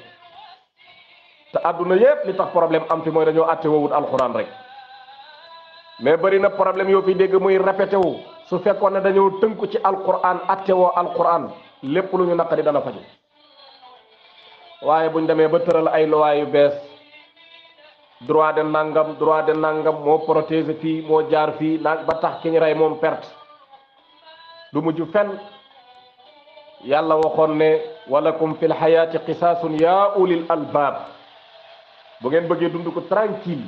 te àdduna yépp li tax problème am fi mooy dañoo àtte woowut alquran rek mais bari na problème yoo fi dégg muy répété wu su fekkoon ne dañoo tënku ci alquran àtte woo alquran lépp lu ñu naqari dana faju waaye buñ demee ba tëral ay loi yu bees droit de nangam moo protéger fii moo jaar fii naag ba tax ki ñu rey moom perte du mujj fenn yàlla waxoon ne walakum fil xayaati qisaasun yaa ulil albaab bu ngeen bëggee dund ko tranquille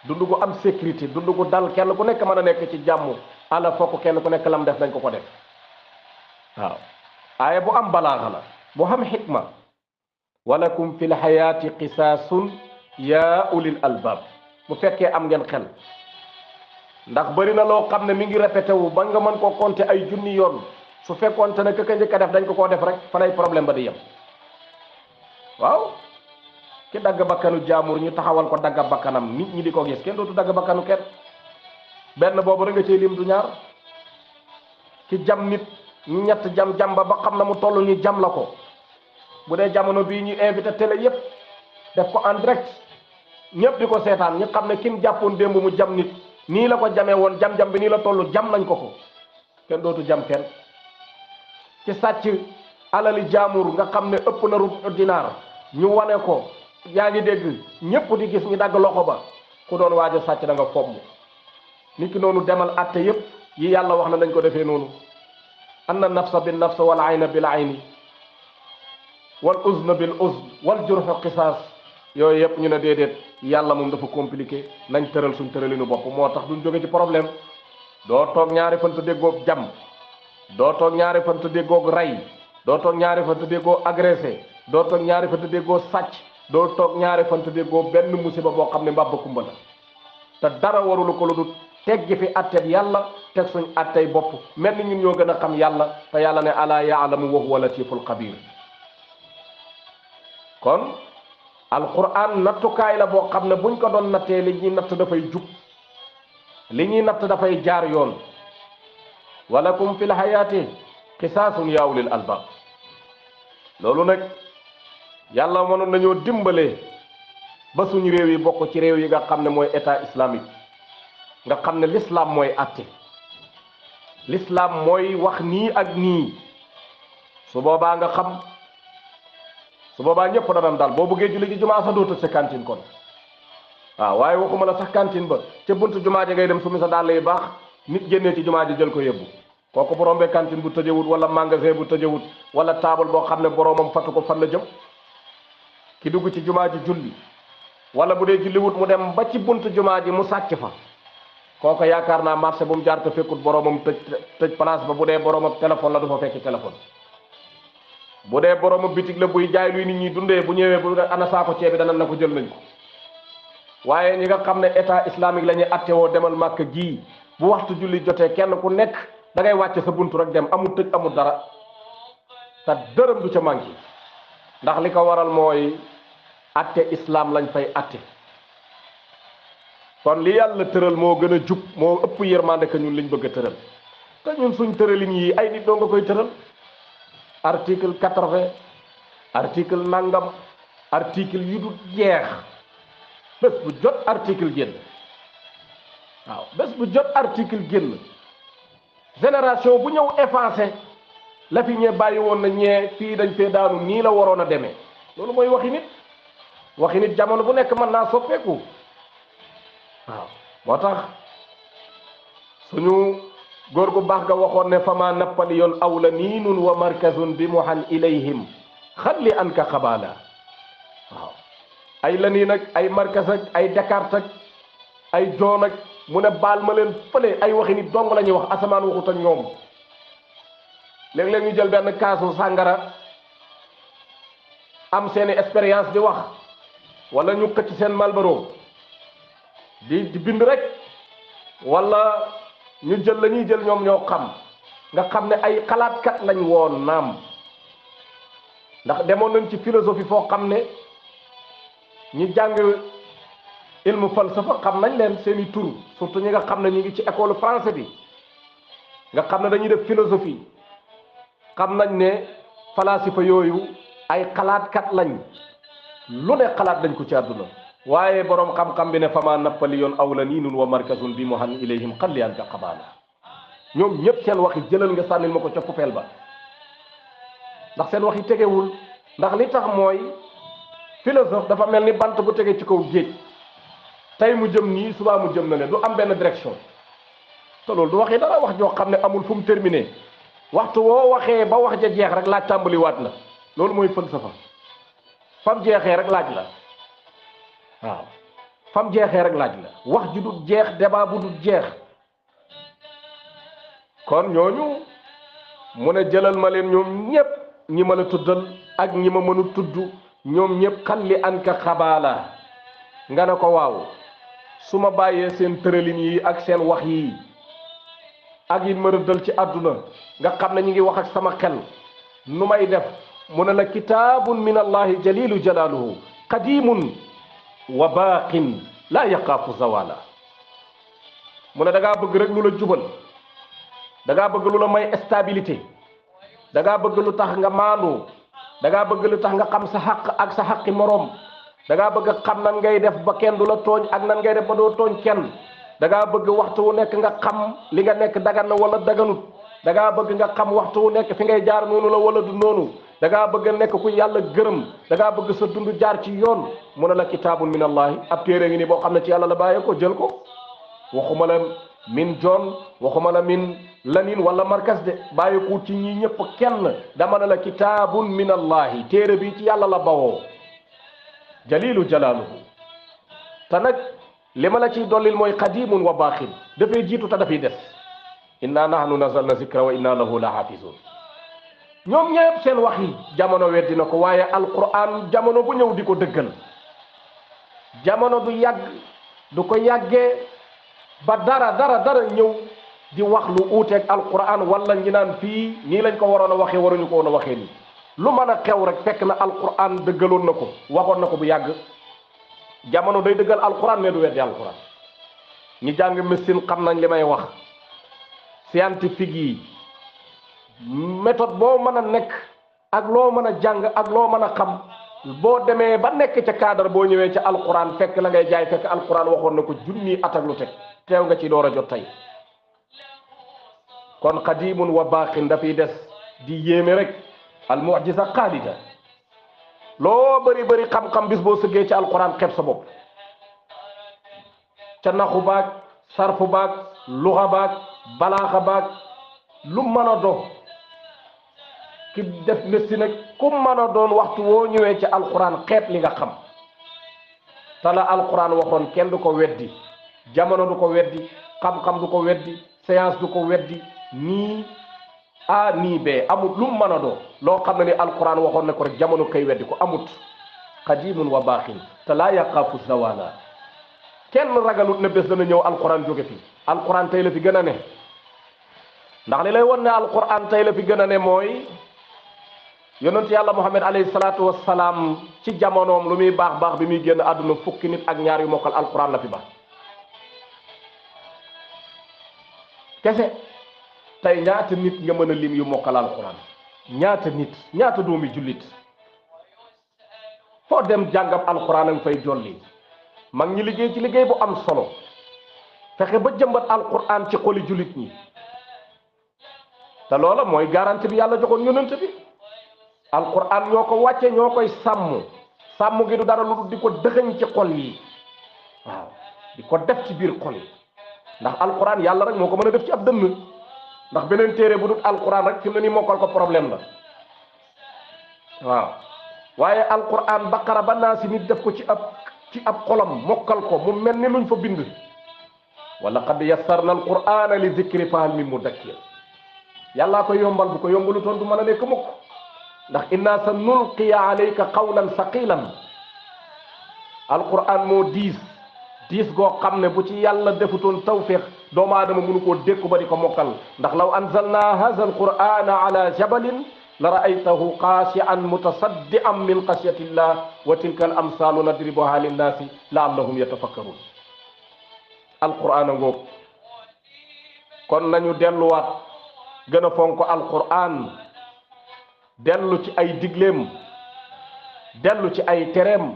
dund ko am sécurité dund ko dal kenn ku nekk mën a nekk ci jàmm ala fokk kenn ku nekk lam def dañ ko def waaw aaya bu am balaaxa la bu xam xikma walakum fil xayaati qisaasun yaa ulil albaab bu fekkee am ngeen xel ndax bari na loo xam ne mi ngi répété wu ba nga mën koo compter ay junni yoon su fekkoonte ne ka njëkk a def dañ ko def rek fa lay problème ba di yem waaw ki dagg bakkanu jaamur ñu taxawal ko dagg bakkanam nit ñi di ko gis kenn dootu dagg bakkanu kenn benn boobu rek nga cee lim du ñaar ki jam nit ñu ñett jam ba xam na mu toll ñu jam la ko bu dee jamono bii ñu invité télé yépp def ko en direct ñëpp di ko seetaan ñu xam ne kim jàppoon démb mu jam nit nii la ko jamee woon jam-jam bi nii la toll jam nañ ko kenn dootu jam kenn. ci sàcc alali jaamur nga xam ne ëpp na rubu dinaar ñu wane ko yaa ngi dégg ñépp di gis ñu dagg loxo ba ku doon waaj a sàcc da nga fomm nit ki noonu demal atte yépp yi yàlla wax na nañ ko defee noonu anna nafsa bin nafs wal ayna bil ayni wal uzna bil uzn wal jurha qisaas yooyu yépp ñu ne déedéet yàlla moom dafa compliqué nañ tëral suñ tëralinu bopp moo tax duñ jóge ci problème doo toog ñaari fan te déggoo jam doo toog ñaari fan te déggoo rey doo toog ñaari fan te déggoo agressé doo toog ñaari fan te déggoo sàcc doo toog ñaari fan te déggoo benn musiba boo xam ne mbàbba kumba la te dara warulu ko lu dul teggi fi atteb yàlla teg suñ attey bopp mel ni ñun ñoo gën a xam yàlla te yàlla ne alaa yaalamu wa huwa latiful xabir kon alquran nattukaay la boo xam ne buñ ko doon nattee li ñuy natt dafay jub li ñuy natt dafay jaar yoon walakum fil hayaati qisaasun yaa ulil albab loolu nag yàlla mënoon nañoo dimbale ba suñu réew yi bokk ci réew yi nga xam ne mooy état islamique nga xam ne l'islam mooy atte l'islam mooy wax nii ak nii su boobaa nga xam su boobaa ñëpp danañ daal boo bëggee julli ji jumaa sax doo tëj sa cantine kon waaw waaye waxuma la sax cantine ba ca buntu jumaa ji ngay dem su mi sa dàll yi baax nit génnee ci jumaa ji jël ko yóbbu kooku bu rombee cantine bu tëjewut wala magasin bu tëjewut wala taabal boo xam ne boroomam fatu ko fan la jëm ki dugg ci jumaa ji julli wala bu dee julliwut mu dem ba ci buntu jumaa ji mu sàcc fa kooku yaakaar naa marché bu mu jaar te fekkut boroomam tëj place ba bu dee boroomam téléphone la du fa fekki téléphone bu dee boroomam bitig la buy jaay luy nit ñi dundee bu ñëwee bu ana saako ceeb bi dana na ko jël nañ ko waaye ñi nga xam ne état islamique la ñuy attewoo demal màkk gii bu waxtu julli jotee kenn ku nekk da ngay wàcce sa buntu rek dem amul tëj amul dara te dërëm du ca manqué ndax li ko waral mooy atte islam lañ fay atte kon li yàlla tëral moo gën a jub moo ëpp yërmande que ñun liñ bëgg a tëral te ñun suñ tëralin yi ay nit doo nga koy tëral article 80 article nangam article yu du jeex bés bu jot article génn waaw bés bu jot article génn génération bu ñëw effacé la fi ñee bàyyi woon na ñee fii dañ fee daanu nii la waroon a demee loolu mooy waxi nit jamono bu nekk mën naa soppeeku waaw moo tax suñu góor gu baax ga waxoon ne fama nappali yoon aw la niinun wa markazun bi muhan ilayhim xalli an ka xabaala waaw ay la nii nag ay markaz ak ay Dakar ak ay joon ak mu ne baal ma leen fële ay waxi nit dong la ñuy wax asamaan waxut ak ñoom léeg-léeg ñu jël benn kaasu sàngara am seeni expérience di wax wala ñu xëcc seen malboro di bind rek wala ñu jël la ñuy jël ñoom ñoo xam nga xam ne ay xalaatkat lañ woon naam ndax demoon nañ ci philosophie foo xam ne ñi jàng ilmu falsafa xam nañ leen seeni tur surtout ñi nga xam ne ñu ngi ci école français bi nga xam ne dañuy def philosophie xam nañ ne falasifa yooyu ay xalaatkat lañ lu ne xalaat dañ ko ci àdduna waaye boroom xam-xam bi ne fama nappali yoon aw la niinun wa markazun bi muhan ilayhim xalli an ka xabaala ñoom ñëpp seen waxi jëlal nga sànnil ma ko ca poubelle ba ndax seen waxi tegewul ndax li tax mooy philosophe dafa mel ni bant bu tege ci kaw géej tey mu jëm nii subaa mu jëm na ne du am benn direction te loolu du waxi dara wax joo xam ne amul fu mu terminé waxtu woo waxee ba wax ja jeex rek laaj tàmbaliwaat na loolu mooy falsafa fam jeexee rek laaj la waaw fam jeexee rek laaj la wax ji du jeex débat bu du jeex kon ñooñu mu ne jëlal ma leen ñoom ñépp ñi ma la tuddal ak ñi ma mënu tudd ñoom ñépp xalli an ka xabaala nga ne ko waaw su ma bàyyee seen tëralin yi ak seen wax yi ak yi ma rëddal ci àdduna nga xam ne ñu ngi wax ak sama xel nu may def mu ne la kitaabun min allahi jalilu jalaaluhu qadimun wa baaqin laa yaqaafu zawala mu ne da ngaa bëgg rek lu la jubal da ngaa bëgg lu la may stabilité da ngaa bëgg lu tax nga maandu da ngaa bëgg lu tax nga xam sa xaq ak sa xaqi moroom da ngaa bëgg xam nan ngay def ba kenn du la tooñ ak nan ngay def ba doo tooñ kenn da ngaa bëgg waxtu wu nekk nga xam li nga nekk dagan na wala daganut da ngaa bëgg nga xam waxtu wu nekk fi ngay jaar noonu la wala du noonu da ngaa bëgg nekk ku yàlla gërëm da ngaa bëgg sa dund jaar ci yoon mu ne la kitaabun min allahi ab téere ngi ni boo xam ne ci yàlla la bàyyee ko jël ko waxuma la min jon waxuma la min lanin wala markas de bàyyi ko ci ñi ñëpp kenn dama ne la kitaabun min allahi téere bi ci yàlla la bawoo jalilu jalaaluhu te nag li ma la ciy dollil mooy qadimun wa baaxin dafay jiitu te dafay des inna nahnu nazalna zikra wa inna lahu la hafizun ñoom ñëpp seen wax yi jamono weddi na ko waaye alquran jamono bu ñëw di ko dëggal jamono du yàgg du ko yàggee ba dara ñëw di wax lu uuteeg alquran wala ñi naan fii nii lañ ko waroon a waxee waruñu ko woon a waxee nii lu mën a xew rek fekk na alquran dëggaloon na ko waxoon na ko bu yàgg jamono day dëggal alquran mais du weddi alquran ñi jàng médecine xam nañ li may wax scientifique yi méthode boo mën a nekk ak loo mën a jàng ak loo mën a xam boo demee ba nekk ca cadre boo ñëwee ca alquran fekk la ngay jaay fekk alquran waxoon na ko junni at ak lu teg teew nga ci door a jot tey kon qadimun wa baqin dafay des di yéeme rek al mu'jiza xaalida loo bëri xam-xam bis boo sëggee ci alquran xeeb sa bopp ca naxu baag sarfu baag luxa baag balaaxa baag lu mën a do ki def médecine nag ku mën a doon waxtu woo ñëwee ci alquran xeeb li nga xam te la alquran waxoon kenn du ko weddi jamono du ko weddi xam-xam du ko weddi science du ko weddi nii a nii bee amut lu mën a doo loo xam ne ni alquran waxoon ne ko rek jamono kay weddi ko amut qadimun wa baaxin te laa yaqaafu zawala kenn ragalut ne bés dana ñëw alquran jóge fi alquran tey la fi gën a ne ndax li lay won ne alquran tey la fi gën a ne mooy yonent yàlla muhammad alayhi salaatu wassalaam ci jamonoom lu muy baax bi muy génn àdduna fukki nit ak ñaar yu mokkal alquran la fi ba kese tey ñaata nit nga mën a lim yu mokkal alquran ñaata nit ñaata doomi jullit foo dem jàngam alquran a nga fay jolli mag ñi liggéey ci liggéey bu am solo fexe ba jëmbat alquran ci xoli jullit ñi te loola mooy garantie bi yàlla joxoon yonent bi alquran ñoo ko wàcce ñoo koy sàmm gi du dara lu di ko dëxëñ ci xol yi waaw di ko def ci biir xol yi ndax alquran yàlla rek moo ko mën a def ci ab dënn ndax beneen téere bu dul alquran rek fi mu ne nii mokkal ko problème la waaw waaye alquran baqara ba naa si nit def ko ci ab xolam mokkal ko mu mel ni luñ fa bind wala qad yassarna alqurana li zikri fa hal min mudakkir yàllaa ko yombal bu ko yombalu toon du mën a nekk mukk ndax inna sa nulqiya alayka qawlan saqilan alquran moo diis goo xam ne bu ci yàlla defutoon tawfiq doomu aadama mënu koo dékku ba di ko mokkal ndax law anzalna hadha alqurana ala jabalin la ra'aytahu xaashi'an mutasaddi'an min xashyatillah wa tilka al amsalu nadribuha linnaasi la'allahum yatafakkarun alquran a ngoog kon nañu delluwaat gën a fonk alquran dellu ci ay digleem dellu ci ay tereem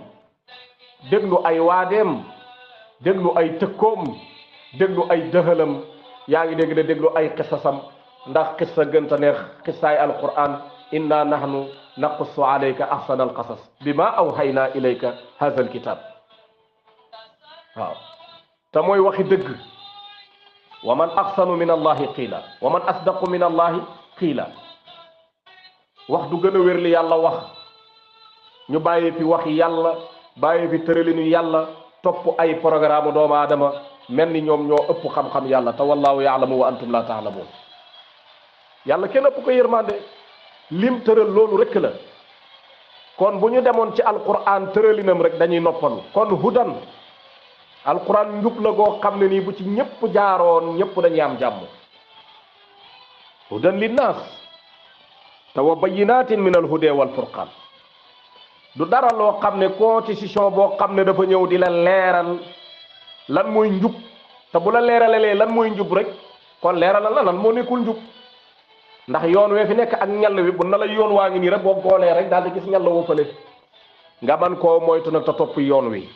déglu ay waadeem déglu ay tëkkoom déglu ay dëxalam yaa ngi dégg de déglu ay xisasam ndax xissa gënta neex xissaay alquran inna nahnu naqussu alayka ahsana alqasas bima awhayna ilayka hadha alkitab waaw te mooy waxi dëgg wa man ahsanu min allahi qiila wa man asdaqu min allahi qiila wax du gën a wér li yàlla wax ñu bàyyi fi waxi yàlla bàyyi fi tëralinu yàlla topp ay programme doomu aadama mel ni ñoom ñoo ëpp xam-xam yàlla te wallahu yaalamu wa antum la taalamuun yàlla kenn ëpp ko yërmande lim tëral loolu rek la kon bu ñu demoon ci alquran tëralinam rek dañuy noppalu kon hudan alquran njub la goo xam ne nii bu ci ñëpp jaaroon ñëpp dañuy am jàmm hudan linnaas te wa bayinatin min alhuda wal furqan du dara loo xam ne constitution boo xam ne dafa ñëw di la leeral lan mooy njub te bu la leeralalee lan mooy njub rek kon leeralal la lan moo nekkul njub ndax yoon wee fi nekk ak ñall wi bu na la yoon waa ngi nii rek boo goolee rek daal di gis ñall woo fële nga man koo moytu nag te topp yoon wi.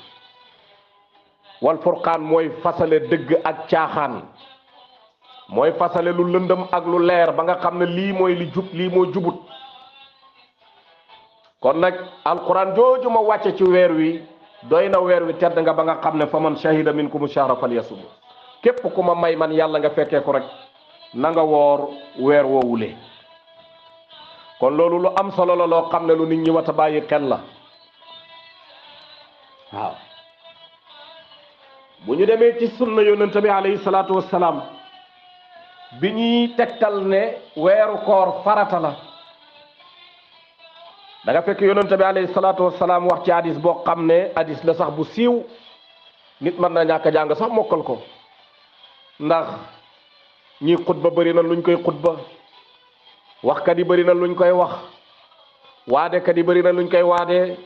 wal furqaan mooy fasale dëgg ak caaxaan, mooy fasale lu lëndëm ak lu leer ba nga xam ne lii mooy li jub lii moo jubut. kon nag alquran jooju ma wàcce ci weer wi doy na weer wi tedd nga ba nga xam ne fa man shahida minkum shahra falyasum, képp ku ma may man yàlla nga fekkee ko rek na nga woor weer woowule. kon loolu lu am solo la loo xam ne lu nit ñi wat a bàyyi xel la. waaw bu ñu demee ci sunna yonent bi alayhi salaatu wassalaam bi ñuy tegtal ne weeru koor farata la, da nga fekk yonent bi alayhi salaatu wassalaam wax ci hadis boo xam ne hadis la sax bu siiw, nit mën na ñàkk a jàng sax mokkal ko, ndax ñi xutba bëri na luñ koy xutba, waxkat yi bëri na luñ koy wax, waadekat yi bëri na luñ koy waadee,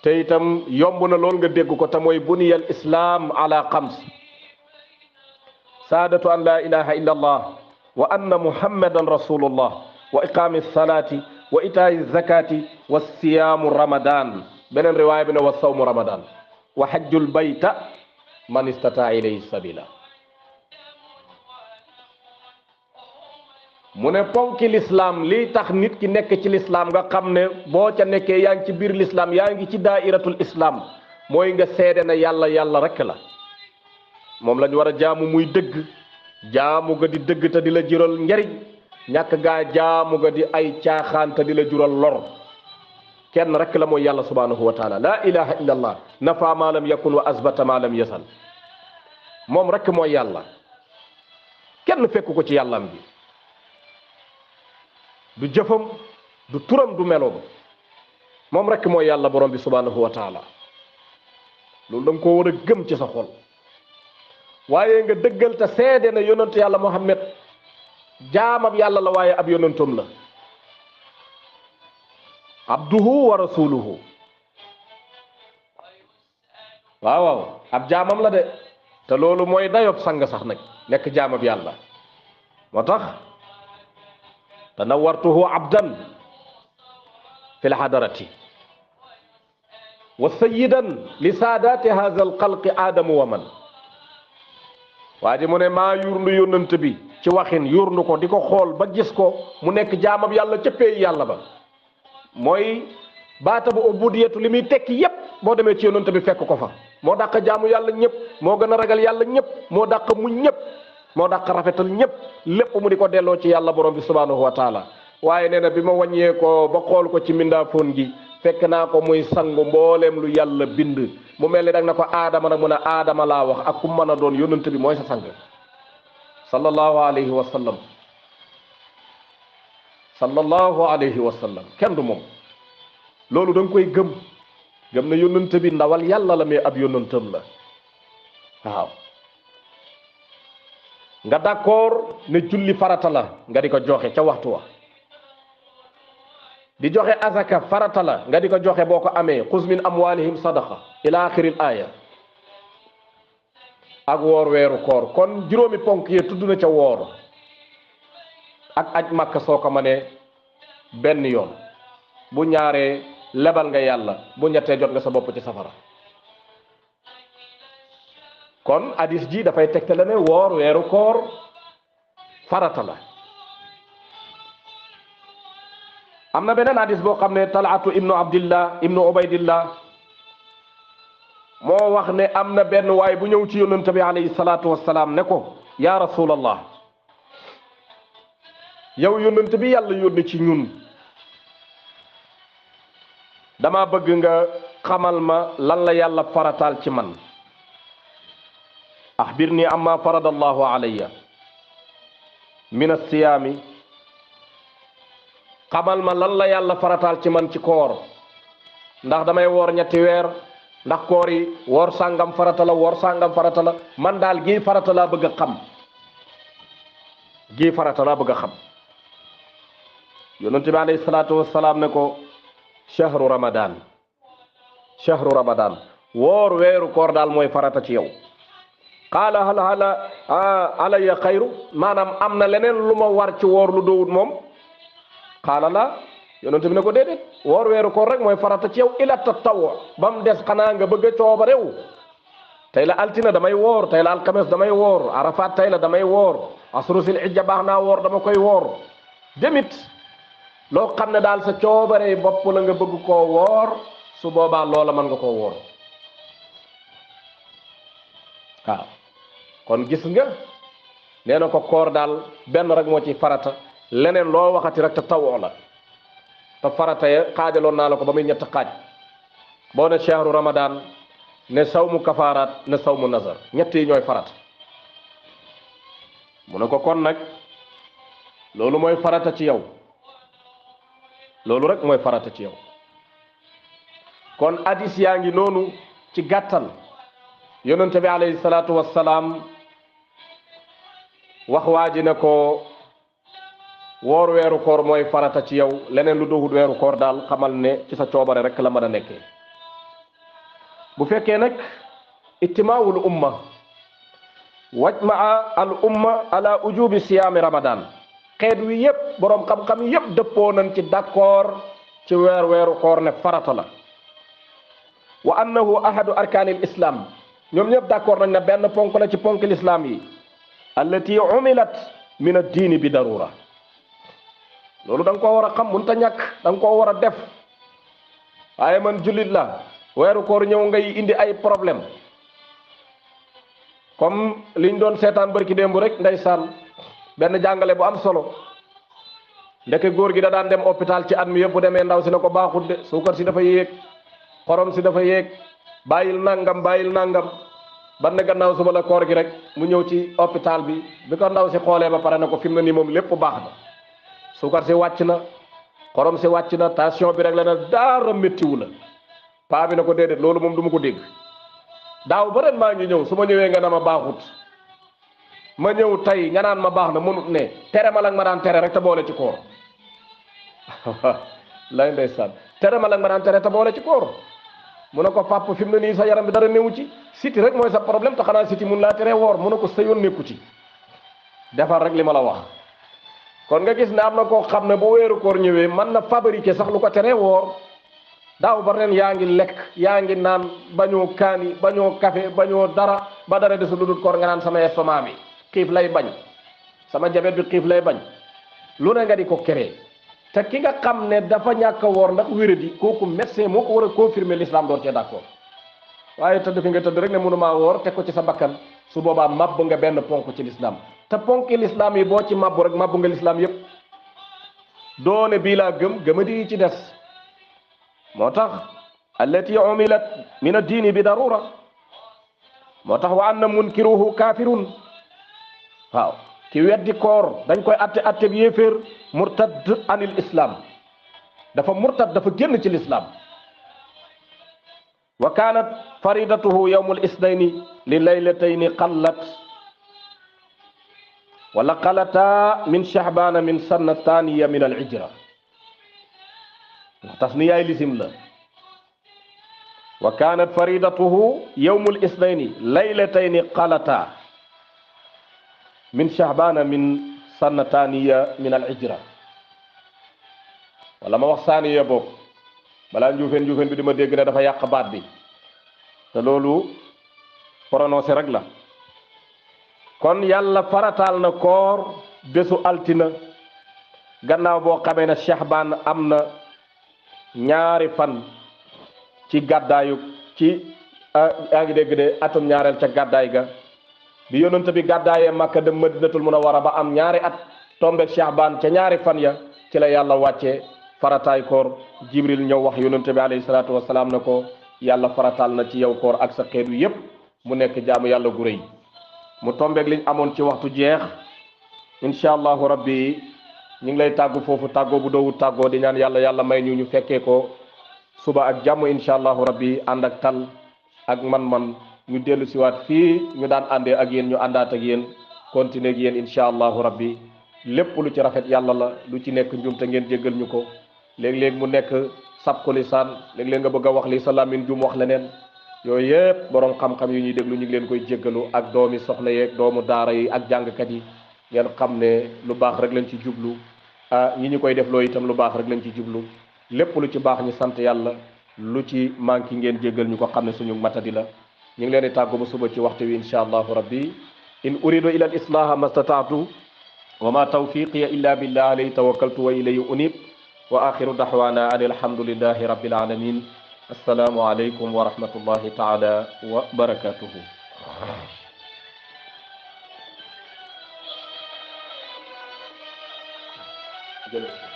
te itam yomb na lool nga dégg ko, te mooy buniyal islam ala xams: saadatu an la ilaha illa allah wa anna muhammadan rasulullah wa iqami salati wa itaayi zakati wa siyaamu ramadan, beneen riwaaya bi ne wa sawmu ramadan wa hajjul bayta man istata ilayhi sabila. mu ne ponki lislaam lii tax nit ki nekk ci lislaam nga xam ne boo ca nekkee yaa ngi ci biir lislaam, yaa ngi ci daairatul islam, mooy nga seede na yàlla yàlla rek la, moom lañ war a jaamu muy dëgg, jaamu ga di dëgg te di la jural njariñ, ñàkk gaa jaamu ga di ay caaxaan te di la jural lor. kenn rek la mooy yàlla subhanahu wa taala, la ilaha illa allah, nafa ma lam yakun wa asbata ma lam yasal. moom rek mooy yàlla, kenn fekku ko ci yàllam bi, du jëfam du turam du meloom, moom rek mooy yàlla borom bi subhanahu wa taala. loolu da nga koo war a gëm ci sa xol, waaye nga dëggal te seede na yonent yàlla Muhammad jaamab yàlla la waaye ab yonentum la, abduhu wa rasuluhu. waaw waaw ab jaamam la de, te loolu mooy dayob sang sax nag, nekk jaamab yàlla. moo tax tanawartuhu abdan fi lhadarati wa sayidan li saadaati hadha alxalqi aadamu wa man. waa ji mu ne maa yurndu yónnant bi ci waxin, yurndu ko di ko xool ba gis ko mu nekk jaamab yàlla ca péey yàlla ba. mooy baata bu ubudiyatu li muy tekki yépp boo demee ci yónnant bi fekk ko fa. moo dàq jaamu yàlla ñëpp, moo gën a ragal yàlla ñëpp, moo dàq muñ ñëpp, moo dàq rafetal ñëpp, lépp mu di ko delloo ci yàlla borom bi subhanahu wa taala. waaye nee na bi ma wàññee ko ba xool ko ci mbindaafoon gi, fekk naa ko muy sangu mbooleem lu yàlla bind. mu mel ni dag na ko aadama nag mu ne aadama laa wax, ak ku mën a doon yónnant bi mooy sa sang, sallallahu alayhi wa sallam, sallallahu alayhi wa sallam, kenn du moom. loolu da nga koy gëm na yónnant bi ndawal yàlla la, mais ab yónnantam la. waaw nga d'accord ne julli farata la nga di ko joxe ca waxtu wa, di joxe azaka farata la nga di ko joxe boo ko amee, xuz min amwalihim sadaqa ila axiril aya, ak woor weeru koor. kon juróomi ponk yi tudd na ca woor, ak aj màkk soo ko mënee benn yoon, bu ñaaree lebal nga yàlla, bu ñettee jot nga sa bopp ci safara. kon hadis ji dafay tegtale ne woor weeru koor farata la. am na beneen hadis boo xam ne Talatu ibnu Abdillah ibnu Ubaydillah moo wax ne am na benn waay bu ñëw ci yonent bi alayhi salaatu wassalaam ne ko, yaa rasulallah, yow yonent bi yàlla yónni ci ñun, dama bëgg nga xamal ma lan la yàlla farataal ci man. axbirni amma farada allahu alayya min alsiyaami, xamal ma lan la yàlla farataal ci man ci koor, ndax damay woor ñetti weer, ndax koor yi woor sàngam farata la, woor sàngam farata la, man daal gii farata laa bëgg a xam, gii farata laa bëgg a xam. yonent bi alayhi salaatu wassalaam ne ko, shahru ramadan, shahru ramadan, woor weeru koor daal mooy farata ci yow. qaala hal alayya xayru, maanaam am na leneen lu ma war ci woor lu doowut moom. qaala la, yonent bi ne ko déedéet woor weeru koor rek mooy farata ci yow ila tatawwu ba mu des xanaa nga bëgg a coobarew tey la altina damay woor tey la alxames damay woor arafat tey la damay woor asru sil hijja baax naa woor dama koy woor demit loo xam ne daal sa coobare bopp la nga bëgg koo woor su boobaa loola mën nga koo woor waaw kon gis nga nee na ko koor daal benn rek moo ci farata leneen loo waxati rek te tawoo la te farata ya xaajaloon naa la ko ba muy ñett xaaj boo ne shahru ramadan ne sawmu kafaaraat ne sawmu nazar ñett yi ñooy farata mu ne ko kon nag loolu mooy farata ci yow loolu rek mooy farata ci yow kon hadis yaa ngi noonu ci gàttal yonente bi alayhi salaatu wassalaam wax waa ji ne ko woor weeru koor mooy farata ci yow leneen lu doxul weeru koor daal xamal ne ci sa coobare rek la mën a nekkee bu fekkee nag ijtimaawul umma wajmaa al umma ala ujubi siyaami ramadan xeet wi yépp boroom xam-xam yépp dëppoo nañ ci d'accord ci weeru koor ne farata la wa annahu ahadu arkaanil islam ñoom ñëpp d'accord nañ ne benn ponk la ci ponk l'islam yi allati umilat min ad-diini bi darura loolu da nga koo war a xam mënut a ñàkk da nga koo war a def waaye man jullit la weeru koor ñëw ngay indi ay problème comme liñ doon seetaan barki démb rek ndeysaan benn jàngale bu am solo ndeke góor gi da daan dem hôpital ci at mi yëpp bu demee ndaw si ne ko baaxut de suukar si dafa yéeg xorom si dafa yéeg bàyyil nangam ban ne gannaaw suba la koor gi rek mu ñëw ci hôpital bi ko ndaw si xoolee ba pare na ko fi mu ne nii moom lépp baax na suukar si wàcc na xorom si wàcc na tension bi rek la na daara méttiwu la paa bi na ko déedéet loolu moom du ma ko dégg daaw ba ren maa ngi ñëw su ma ñëwee nga na ma baaxut ma ñëw tey nga naan ma baax na mënut ne tere ma la ma daan tere rek te boole ci koor lay ndeysaan tere ma la ma daan tere te boole ci koor mu ne ko papa fi mu ne nii sa yaram bi dara néewu ci siti rek mooy sa problème te xanaa siti mun laa tere woor mu ne ko sa yoon nekku ci defar rek li ma la wax kon nga gis ne am na koo xam ne bu weeru koor ñëwee mën na fabriquer sax lu ko tere woor daaw ba ren yaa ngi lekk yaa ngi naan bañoo kaani bañoo café bañoo dara ba dara desul lu dul koor nga naan sama estomac bi xiif lay bañ sama jabet bi xiif lay bañ lu ne nga di ko keree te ki nga xam ne dafa ñàkk a woor ndax wéradi kooku médecin moo ko war a confirmer l'islam doon cee d'accord waaye tëdd fi nga tëdd rek ne mënumaa woor teg ko ci sa bakkan su boobaa màbb nga benn ponk ci l'islam te ponki l'islam yi boo ci màbbu rek màbbu nga l'islam yépp doone bii laa gëmadi yi ci des moo tax allati umilat min ad-diini bi darura moo tax wa anna munkiruhu kafirun waaw ki weddi koor dañ koy atte bi yéeféer murtad anil islam dafa murtad dafa génn ci l'islam wa kanat faridatuhu yawmul isnayni li laylatayni qallat wala qalata min shahbana min sanna thaniya min al hijra tas ni yaay lisim la wa kanat faridatuhu yawmul isnayni laylatayni qalata min shahbana min sanna thaniya min al hijra wala ma wax saaniya boog balaa njuufeen bi di ma dégg ne dafa yàq baat bi te loolu prononcé rek la kon yàlla farataal na koor bésu altina gannaaw boo xamee ne shahbaan am na ñaari fan ci gàddaayu ci yaa ngi dégg de atum ñaareel ca gàddaay ga bi yonent bi gàddaayee Makka dem Madinatul Munawwara ba am ñaari at tombeek shahbaan ca ñaari fan ya ci la yàlla wàccee farataay koor Jibril ñëw wax yonent bi alayhi salaatu wasalaam ne ko yàlla farataal na ci yow koor ak sa xeetu yépp mu nekk jaamu yàlla gu rëy mu tombeek liñ amoon ci waxtu jeex incha allahu rabbi ñu ngi lay tàggu foofu tàggoo bu doowut tàggoo di ñaan yàlla may ñu fekkee ko suba ak jàmm incha allahu rabbi ànd ak tal ak man-man ñu dellu siwaat fii ñu daan àndee ak yéen ñu àndaat ak yéen continuer ak yéen incha allahu rabbi lépp lu ci rafet yàlla la lu ci nekk njum te ngeen jéggal ñu ko léeg-léeg mu nekk sabku lisaan léeg-léeg nga bëgg a wax li sa làmmiñ jum wax leneen yooyu yëpp borom xam-xam yi ñuy déglu ñu ngi leen koy jéggalu ak doomi soxna yeeg doomu daara yi ak jàngkat yi ngeen xam ne lu baax rek lañ ci jublu ñi ñu koy def loo itam lu baax rek lañ ci jublu lépp lu ci baax ñu sant yàlla lu ci manqué ngeen jéggal ñu ko xam ne suñu matadi la ñu ngi leen di tàggu ba suba ci waxtu wi insha allahu rabbi in uridu ila al islaha mastataatu wa ma tawfiqiya illa billah alayhi tawakkaltu wa ilayhi unib wa akhiru dahwana an alhamdulillahi rabbil alamin assalaamu alaykum wa rahmatullahi taala wa barakatuhu jërëjëf